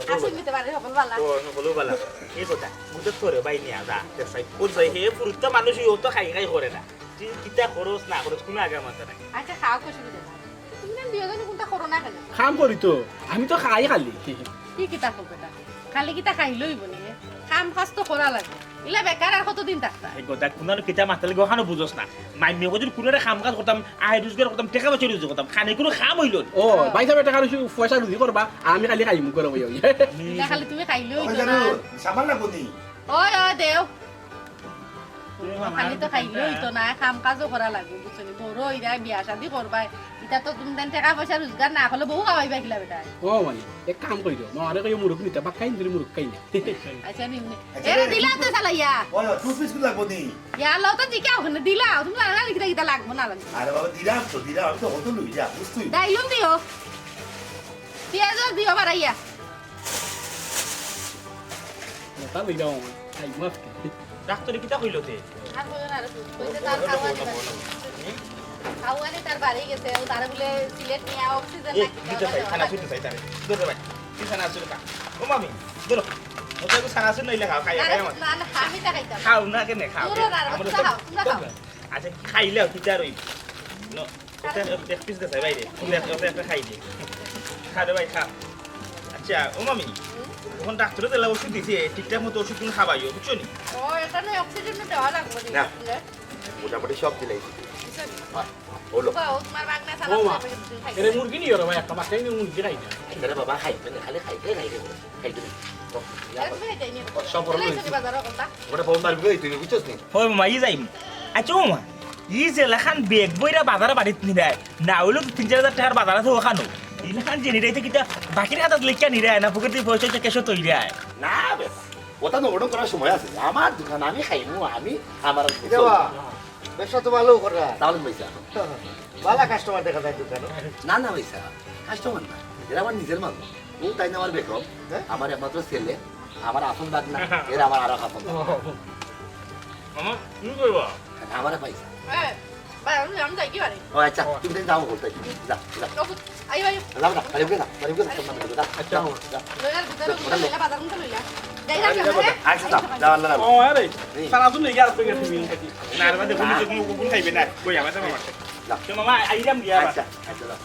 চল। আচ্ছা, নিতে পারে, হকল বালা। ও, হকল বালা। এই কথা, বুঝতে তোরে ভাই নিয়া যা, দেখ সাই, কোন সাই, হে ফুরুত্তা মানুষ, ও তো খাই খাই করে না। তুই কিতা করস না করস, কুনু আগে মাথা নাই। আচ্ছা, খাও, অসুবিধা নাই। তুমি না দুইজনে কুনটা করো না কেনে? কাম করি তো, আমি তো খাই খালি। কি কিতা করবে তা? খালি কিতা খাইলে অইবো নি? কাম কাজ তো করা লাগবো। ইলা বেকার আর কতদিন থাকতা? এই গদা, কুনানো কিতা মাতালে গো, হানো বুঝোস না। মাইন্যে কইছইন কুনু একটা কাম কাজ করতাম, আয় রোজগার করতাম, টেকা পয়সা রুজি করতাম, খানে কুনু কাম অইলো না। ও, ভাই সাহেব, টেকা রুজি, পয়সা রুজি করবা, আর আমি খালি খাইমু করে বই। ইলা খালি তুমি খাইলে অইতো না। সামান লাগবো নি? ওই, ওই, দেও। খালি তো খাইলে অইতো না, কাম কাজও করা লাগবো, বুঝছো নি? বড় অইরায়, বিয়া শাদি করবায়, ইতা তো তুমি দেন টেকা পয়সা রোজগার না করলে বউ খাওয়াইবা কিলা বেটায়? ও মানে, এক কাম করি দিও, মারে কইও মুরগ নিতে, বাক্কা ইন্দুরি মুরগ খাই না। আচ্ছা, নিমনে। আচ্ছা, এরে রে, দিলা তো চালাইয়া। ওই, ওই, টুথপেস্ট লাগবো নি? ইয়া, লও তো জিকাও ওখানে দিলা, তুমি জানো না কিতা কিতা লাগবো না লাগবো। আরে বাবা, দিলাম তো, দিলাম, আমি তো হতো লই যা, বুঝ তুই। ডাইলুন দিও। পিয়াজও দিও বাড়াইয়া। এটা লই যাও, খাই মাছ খাই। ডাক্তারে কিতা কইলো তে? আর কইও না রে, কইছে তার খাওয়া দিবা। খাওয়া নি তার বাড়ি গেছে, ও তার বলে সিলেট নিয়ে অক্সিজেন এ, নাকি দিতে চাই, খানা ছুটতে চাই তারে। ধরে ভাই, তুই খানা ছুটে খা। ও মামি, ধরো। ও তো একটু খানা ছুট নাইলে খাও, খাই, আরে খাই আমার। না, না, আমি তো খাইতাম। খাও না কেনে, খাও। তোরা না, আমরা তোমরা তো খাও, তোমরা খাও। আচ্ছা, খাইলে আর কি চার ওই? ন, ওটা এক পিস দে চাই বাইরে। ওটা, ওটা একটা খাই দে। খা রে ভাই, খা। আচ্ছা, ও মামি, হুম? এখন ডাক্তারে যেলা ওষুধ দিছে, ঠিকঠাক মতো ওষুধ গুলো খাবাইও, বুঝছো নি? ও, এটা নয়, অক্সিজেন দেওয়া লাগবো রে। না। মোটামুটি সব দিলাই। বুঝছো নি? হ্যাঁ, হলো। বাবা, ও তোমার বাগনা ও মা, সালাদ খাবে, তুমি খাইবে। এরে মুরগি নিও রে ভাই, একটা বাচ্চা নিয়ে মুরগি খাই না। আরে বাবা, খাইবে না, খালি খাইবে, খাইবে। খাইবে না। তো, ইয়া আরে, তুমি খাইতে নিও। সব বড় তাহলে হয়েছে। এসে বাজারও করবা। ওটা ফোন মারবি, তুই বুঝছস নি? ওই মামা, ই যাইম। আচ্ছা, ও মা, ই যে লেখান ব্যাগ বইরা বাজারে বাড়িত নিরায়, না অইলেও তো তিন চার হাজার টেকার বাজার আছে ওখানো। ই লেখান যে নিরাইতে কিতা বাকির খাতাত লেখিয়া নিরায়, না পকেট থাকি পয়সা তো ক্যাশও তৈরায়? না বেটা, ওটা তো ওরকম করার সময় আছে। আমার দোকান, আমি খাইমু, আমি আমার কিরে বা, ব্যবসা তো ভালো করা। তাহলে পয়সা। ভালা কাস্টমার দেখা যায় দোকানো। না, না ভাই সাহেব, কাস্টমার না, এরা আমার নিজের মানুষ। ও তাই না আমার বেগম, হ্যাঁ? আমার একমাত্র ছেলে, আমার আপন ভাগনা, এরা আমার আরো আপন ভাগনা। মামা, তুমি কইবা? আমার ভাই সাহেব। হ্যাঁ, ভাই, আমি, আমি যাই কি বাড়ি? ও আচ্ছা, তুমি তাই যাও বলতে। যা, যা। ওকে, আই ভাই। যাও না, বাড়ি উঠে যাও, বাড়ি উঠে যাও, তোমরা বাড়ি উঠে যাও। আচ্ছা। যাও, যাও। লইলা, বুঝারো, লইলা, বাজার মতো লইলা। যাই না, যাও, যাও। আচ্ছা, যাও, যাও, আল্লাহ রাখো। ও, আরে, এই। সারা দিন লেগে আর পেয়ে গেছে, মিল খাইতে। না, আর বাদে কোনো চোখ মুখ কোন খাইবে না। কই, আমার তো মামা। যাও। তো মামা, আইরাম গিয়া আবার। আচ্ছা, আচ্ছা, যাও।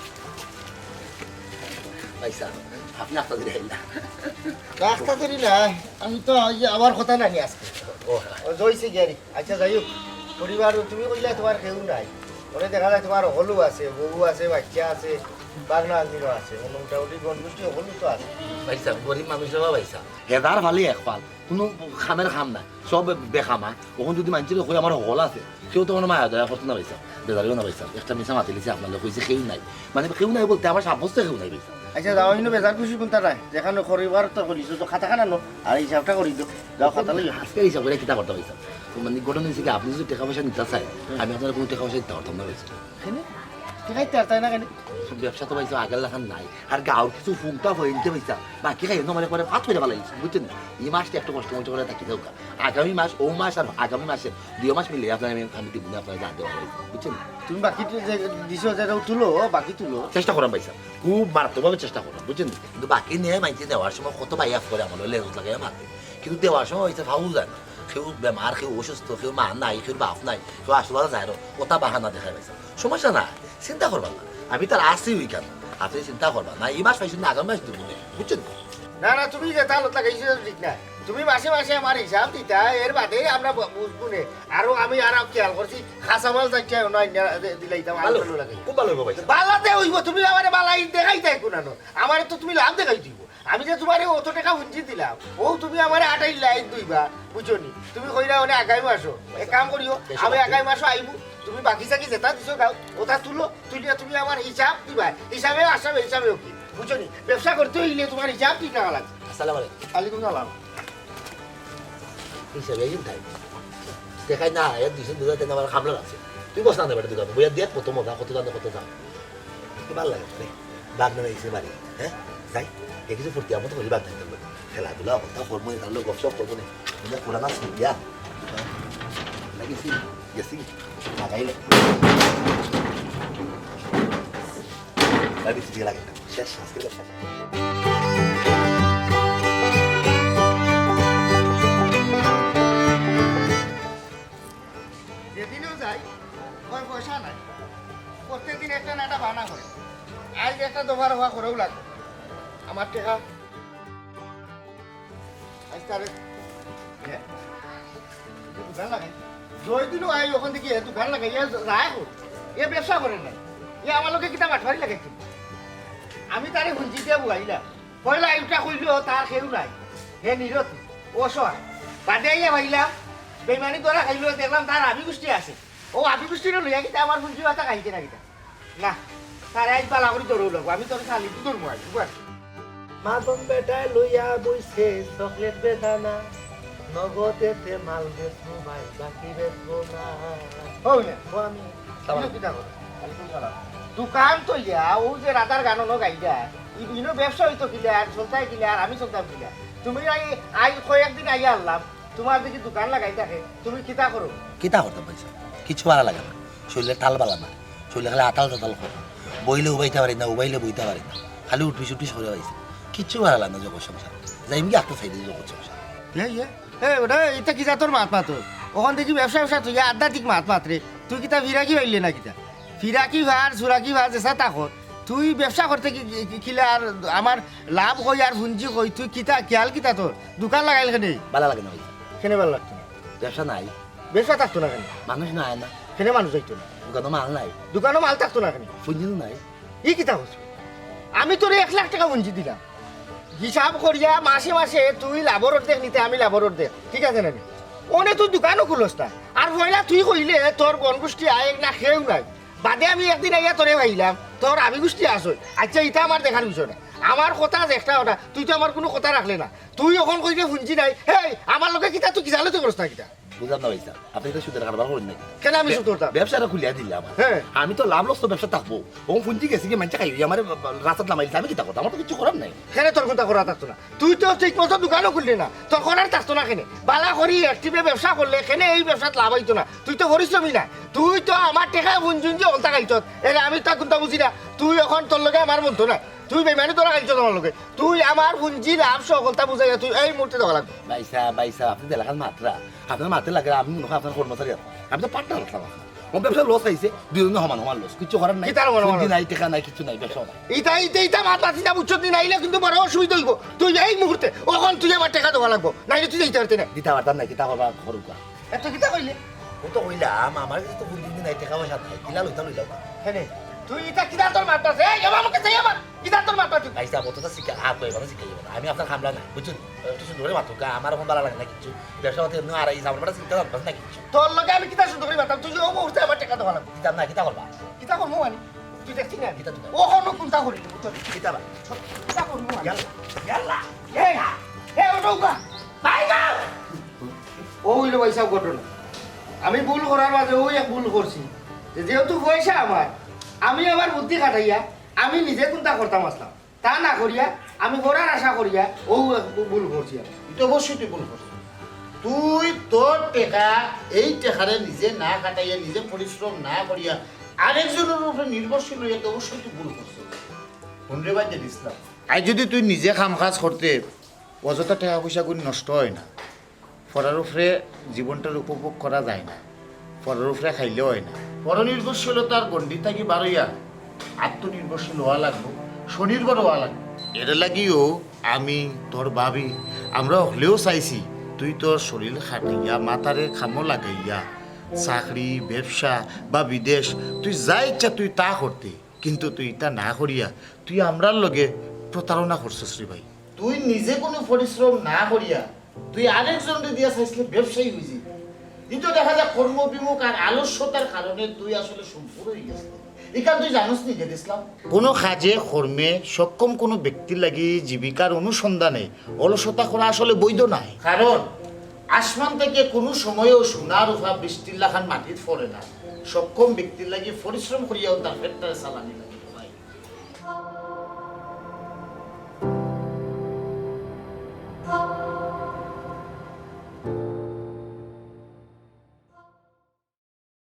ভাই সাহেব, আপনি আস্তা দিলে না। রাস্তা ধরি না, আমি তো ওই যে আমার কথা নানি আজকে। ও, হ্যাঁ। ও, জয়সে গিয়ারি। আচ্ছা, যাই হোক, পরিবার তুমি কইলা তোমার কেউ নাই। ওরে দেখা যায় তোমার হকলউ আছে, বউ আছে, বাচ্চা আছে, বাগনা আলমিনও আছে। মানে মোটামুটি গণগোষ্ঠী হকলউ তো আছে। ভাই সাহেব, গরিব মানুষ বাবা ভাই সাহেব। হেদার ফালি এক ফাল। কুনু কামের কাম নাই, সব বেকামা। অখন যুদি মানষরে কই আমার হকল আছে, কেউ তো কুনু মায়া দয়া করতো না ভাই সাহেব, বেজারিও না ভাই সাহেব। একটা মিছা মাতিলিছে আপনারে, কইছে কেউ নাই, মানে কেউ নাই বলতে আমার সাব্যস্ত কেউ নাই ভাই সাহেব। আচ্ছা, যাও, ইনো বেজার খুশি কুনতা নাই, যেখানো করিবার তো করিছো, তো খাতা খান আনো, আর হিসাবটা করি দিও, যাও খাতা লইও। আজকে হিসাব করি কিতা করতা ভাই সাহেব? তো মানে ঘটনা হইছে কি, আপনে যুদি টেকা পয়সা নিতা চাইন, আমি আপনারে কুনু টেকা পয়সা দিতা পারতাম না ভাই সাহেব। কেনে? টেকা দিতা পারতায় না কেনে? ব্যবসা তো ভাই সাহেব আগের লাখান নাই, আর গাউর কিছু ফুংটা হইতে ভাই সাহেব, বাকি খাই না, মানে পরে ফাত করি ফালাইছি, বুঝছইন নি? ই মাসটা একটু কষ্ট মষ্ট করি থাকি যাউক্কা। আগামী মাস, অউ মাস আর আগামী মাসের দুই মাস মিলে আপনারে আমি, আমি দিমু নে, আপনারে যা দেওয়া অইছে, বুঝছইন নি? তুমি বাকি যে দিছো, যেটা তুলো, বাকি তুলো। চেষ্টা করাম ভাই সাহেব, খুব মারাত্মকভাবে চেষ্টা করাম, বুঝছইন নি? কিন্তু বাকি নিয়া মাইনষে নেওয়ার সময় কত ভাই আফ করে আমার লগে লেজ লাগাইয়া মাতে, কিন্তু দেওয়ার সময় অইছে ফাউ যায় না। কেউ বেমার, কেউ অসুস্থ, কেউ মা নাই, কেউ বাপ নাই, কেউ হাসপাতাল যায় না, ওটা বাহানা দেখায় ভাই সাহেব। সমস্যা নাই, চিন্তা করবা না, আমি তো আছি অইখান, আপনে চিন্তা করবা না। ই মাস পাইছইন না, আগামী মাস দিমু নে, বুঝছইন নি? না, না, তুমি যেতা হালত লাগাইছো ঠিক না। তুমি মাসে মাসে আমার হিসাব দিতা, এর বাদে আমরা বু-, বুঝমু নে। আরো আমি আর খেয়াল করছি, কাঁচামাল যাইতে অনো আইনা দে-, দিলাইতাম, আলু ভালো, টালু লাগাই। খুব ভালো অইবো ভাই। বালাতে অইবো, তুমি আমারে বালাই দেখাইতায় কুনানো। আমারে তো তুমি লাভ দেখাই দিবো। আমি যে তুমারে অত টেকা পুঞ্জি দিলাম, অউ তুমি আমারে আটাইলায় দুইবার, বুঝছো নি? তুমি কইরায় অনে আগামী মাসো। এক কাম করিও, আমি আগামী মাসো আইমু, তুমি বাকি সাকি যেতা দিছো দাও, ওটা তুলো, তুলিয়া তুমি আমার হিসাব দিবায়, হিসাবে আসামে হিসাবে ওকে, বুঝছো নি? ব্যবসা করতে অইলে তুমার হিসাব ঠিক রাখা লাগবো। আসসালামু আলাইকুম। ওয়ালাইকুম সালাম। হিসাবে একজন থাই। দেখাই না, এর দুইশো দুই হাজার টেকা আমার খাবলা আছে। তুই বস না, বেটা, তুই বইয়া দেখ কত মজা, কত জানে, কত দাম। কি ভালা লাগে রে? বাগনা আইছে বাড়ি, হ্যাঁ? যাই, এ কিছু ফুর্তি আমোদ করি বাগনা আনতে বলি। খেলাধুলা, কথা, হরমোনে, তার লোক গপসপ করবো না। আমরা পুরানা সিরিয়া। না গেছি, গেছি, লাগাইলে। ভাই, বেশি দিয়ে লাগে না। শেষ, আজকে ব্যবসা। যেদিনও যাই, ওই পয়সা নাই। প্রত্যেক দিন একটা না একটা বাহানা করে। আইজ একটা দফা রফা করাউ লাগবো। আমার টেকা আইজ তারে, এ, দোকান লাগাই। দুই দিনও আই ওখান থাকি, এ দোকান লাগাই, এ রায় হোক। এ ব্যবসা করে না। এ আমার লগে কিতা বাটপারি লাগাইছে? আমি তারে হুঞ্জি দিয়া বুয়াইলাম। পয়লা ইটা কইলো তার কেউ নাই। হে নিরতি, অসহায়। বাদে আইয়া ভাইলাম, বেইমানি ধরা খাইলো, দেখলাম তার আবি গুষ্টি আছে। ও আবি গুষ্টিরে লইয়া কিতা আমার হুঞ্জি বাতা খাইতে না কিতা? না, তারে আইজ বালা করি ধরো লাগবো। আমি তোর খালি তো ধরবো আইজ, বুঝ? মাদম বেটায় লইয়া বইছে চকলেট বেদানা, নগদেতে মাল বেচবো ভাই, বাকি বেচবো না। ও না, ও আমি, সালাম। তুমি কিতা করো? ওয়ালাইকুম সালাম। দোকান তো ইয়া, ও যে রাধার গান অনো গাইলা, ই-, ইনো ব্যবসা হইতো কিলা, আর চলতায় কিলা, আর আমি চলতাম কিলা। তুমি আই, আই কয়েকদিন আগে আনলাম, তোমার দেখি দোকান লাগাই থাকে, তুমি কিতা করো? কিতা করতাম পয়সা? কিচ্ছু ভালা লাগে না। শরীরে টাল বালা না। শরীরে খালি আতাল তাতাল করে। বইলে উবাইতে পারি না, উবাইলে বইতে পারি না। খালি উঠবিস উঠবিস করে পাইছি। কিচ্ছু ভালা লাগে না জগৎ সংসার। যাইমগি আটটা সাইডে জগৎ সংসার। এ, এ, এ, ওটা, এটা কি জাতর মাত মাতো? ওখান থাকি ব্যবসা ব্যবসা তুই আধ্যাত্মিক মাত মাত রে। তুই কিতা ফিরাকি পাইলে না কিতা? ফিরাকি ভার, সুরাকি ভার, যেসা তাকত। তুই ব্যবসা করতে কি, কি, কি, কিলা আর আমার লাভ কই আর পুঞ্জি কই? তুই কিতা, খেয়াল কিতা তোর? দোকান লাগাইল কেনে? বালা লাগে না ভাই। কেনে বালা লাগতো না? ব্যবসা নাই। ব্যবসা থাকতো না কেনে? মানুষ নাই না। কেনে মানুষ যাইতো না? দোকানো মাল নাই। দোকানো মাল থাকতো না কেনে? পুঞ্জি তো নাই। ই কিতা কছ? আমি তোরে এক লাখ টেকা পুঞ্জি দিলাম। হিসাব করিয়া মাসে মাসে তুই লাভর অর্ধেক নিতে, আমি লাভর অর্ধেক। ঠিক আছে না নি? অনে তুই দোকানও খুলস না। আর পয়লা তুই কইলে তোর বনগোষ্ঠী আয় না, কেউ নাই। বাদে আমি একদিন আইয়া তোরে পাইলাম, তোর আবি গুষ্টি আসই। আচ্ছা, ইটা আমার দেখার বিষয় না। আমার কথা যে একটা কথা, তুই তো আমার কুনু কথা রাখলে না। তুই অখন কইলে পুঞ্জি নাই। হেই, আমার লগে কিতা তুই কিতা লইতে করস না কিতা? বুঝলাম না ভাই সাব, আপনে ইতা সুদের কারবার করইন নাকি? কেনে আমি সুদ করতাম? ব্যবসাটা খুলিয়া দিলাম। হ্যাঁ। আমি তো লাভ লস তো ব্যবসা থাকবো। ও পুঞ্জি গেছে কি মানষে খাইবি, আমারে রাস্তাত লামাই দিছে, আমি কিতা করতাম? আমার তো কিচ্ছু করার নাই। কেনে তোর কুনতা করা থাকতো না? তুই তো ঠিক মতো দোকানও খুললি না, তোর করার থাকতো না কেনে? বালা করি active এ ব্যবসা করলে কেনে এই ব্যবসাত লাভ অইতো না? তুই তো পরিশ্রমী না, তুই তো আমার টেকা পুঞ্জি উঞ্জি অন্তা খাইছস। এরে আমি তা কুনতা বুঝি না, তুই অখন তোর লগে আমার বনতো না, তুই বেইমানি ধরা খাইছস আমার লগে। তুই আমার পুঞ্জি লাভ সকলতা বুঝাইয়া তুই এই মুহূর্তে দেওয়া লাগবো। ভাই সাব, ভাই সাব, আপনে যেলাখান মাতরা, আপনার মাতে লাগে, আমি মনে হয় আপনার কর্মচারী আছি। আমি তো partner আছলাম আপনার। ও ব্যবসা লস খাইছে, দুইজনে সমান সমান লস। কিচ্ছু করার নাই। কিতার সমান সমান পুঞ্জি লস? নাই, টেকা নাই, কিচ্ছু নাই, ব্যবসা নাই। ইতা, ইতা, ইতা মাত মাতিস না, বুঝছস নি? নাইলে কিন্তু বড় অসুবিধা অইবো। তুই এই মুহূর্তে, অখন তুই আমার টেকা দেওয়া লাগবো, নাইলে তুই যাইতে পারতে না। দিতা পারতাম না, কিতা করবা, করুকা। এ, তুই কিতা কইলে? ও তো কইলাম, আমার কাছে তো পুঞ্জি নাই, টেকা পয়সা নাই, কিলা লইতা লইলাম। হ্যাঁ রে, তুই ইতা কিতা তোর মাত আছে? এই, আমার মুখে চাই আমার, কিতা তোর মাত আছে? ভাই সাব, অতটা শিক্ষা, আর কইবা না, শিক্ষা যাবে না। আমি আপনার কামলা না, বুঝছইন? একটু সুন্দর করি মাতুকা, আমার অখন বালা লাগে না কিচ্ছু। ব্যবসা হতে এমনি আর এই সামনে বেটা চিন্তা ভাবনা না কিচ্ছু। তোর লগে আমি কিতা সুন্দর করি মাতাম? তুই ও মুহূর্তে আমার টেকা দেওয়া লাগবো। কিতা না, কিতা করবা? কিতা করবো মানে? তুই দেখছিস না? কিতা তুই? ও কোনো কুনতা করি, বুঝছস? কিতা বা? কিতা করবো মানে? ইয়াল্লা, ইয়াল্লা। এই, এই, ওটা উঠা। ভাই গো! ও অইলো ভাই সাব ঘটনা। আমি ভুল করার মাঝে ওই এক ভুল করছি। যে যেহেতু পয়সা আমার, আমি আমার বুদ্ধি খাটাইয়া আমি নিজে কুনতা করতাম আছলাম। তা না করিয়া, আমি করার আশা করিয়া, ও এক ভু-, ভুল করছি আমি। তুই তো অবশ্যই তুই ভুল করছিস। তুই তোর টেকা, এই টেকারে নিজে না খাটাইয়া, নিজে পরিশ্রম না করিয়া, আরেকজনের উপরে নির্ভরশীল অইয়া তো অবশ্যই তুই ভুল করছিস। হুনরে বাদ দে ইসলাম। আইজ যদি তুই নিজে কাম কাজ করতে, অযথা টেকা পয়সা গুণ নষ্ট হয় না। পরার উপরে জীবনটার উপভোগ করা যায় না, পরার উপরে খাইলেও হয় না। পরনির্ভরশীলতার গণ্ডি থাকি বারইয়া আত্মনির্ভরশীল হওয়া লাগবো, স্বনির্ভর হওয়া লাগবো। এর লাগিও আমি, তোর ভাবি, আমরা হকলেও চাইছি তুই তোর শরীর খাটাইয়া, মাথারে কামো লাগাইয়া, চাকরি, ব্যবসা বা বিদেশ, তুই যা ইচ্ছা তুই তা করতে, কিন্তু তুই ইতা না করিয়া তুই আমরার লগে প্রতারণা করছস রে ভাই। তুই নিজে কোনো পরিশ্রম না করিয়া তুই আরেকজনরে দিয়া চাইছলে ব্যবসায়ী অইযিবে। ইতো দেখা যায় কর্মবিমুখ আর আলস্যতার কারণে তুই আসলে সম্পূর্ণ অইগেছলে। ইখান তুই জানোস নি রে ইসলাম? কোনো কাজে কর্মে সক্ষম কোনো ব্যক্তির লাগি জীবিকার অনুসন্ধানে অলসতা করা আসলে বৈধ নায়। কারণ আসমান থেকে কোনো সময়ও সোনা রূপা বৃষ্টির লাখান মাটিত পড়ে না। সক্ষম ব্যক্তির লাগি পরিশ্রম করিয়াও তার পেটটারে চালানি লাগে।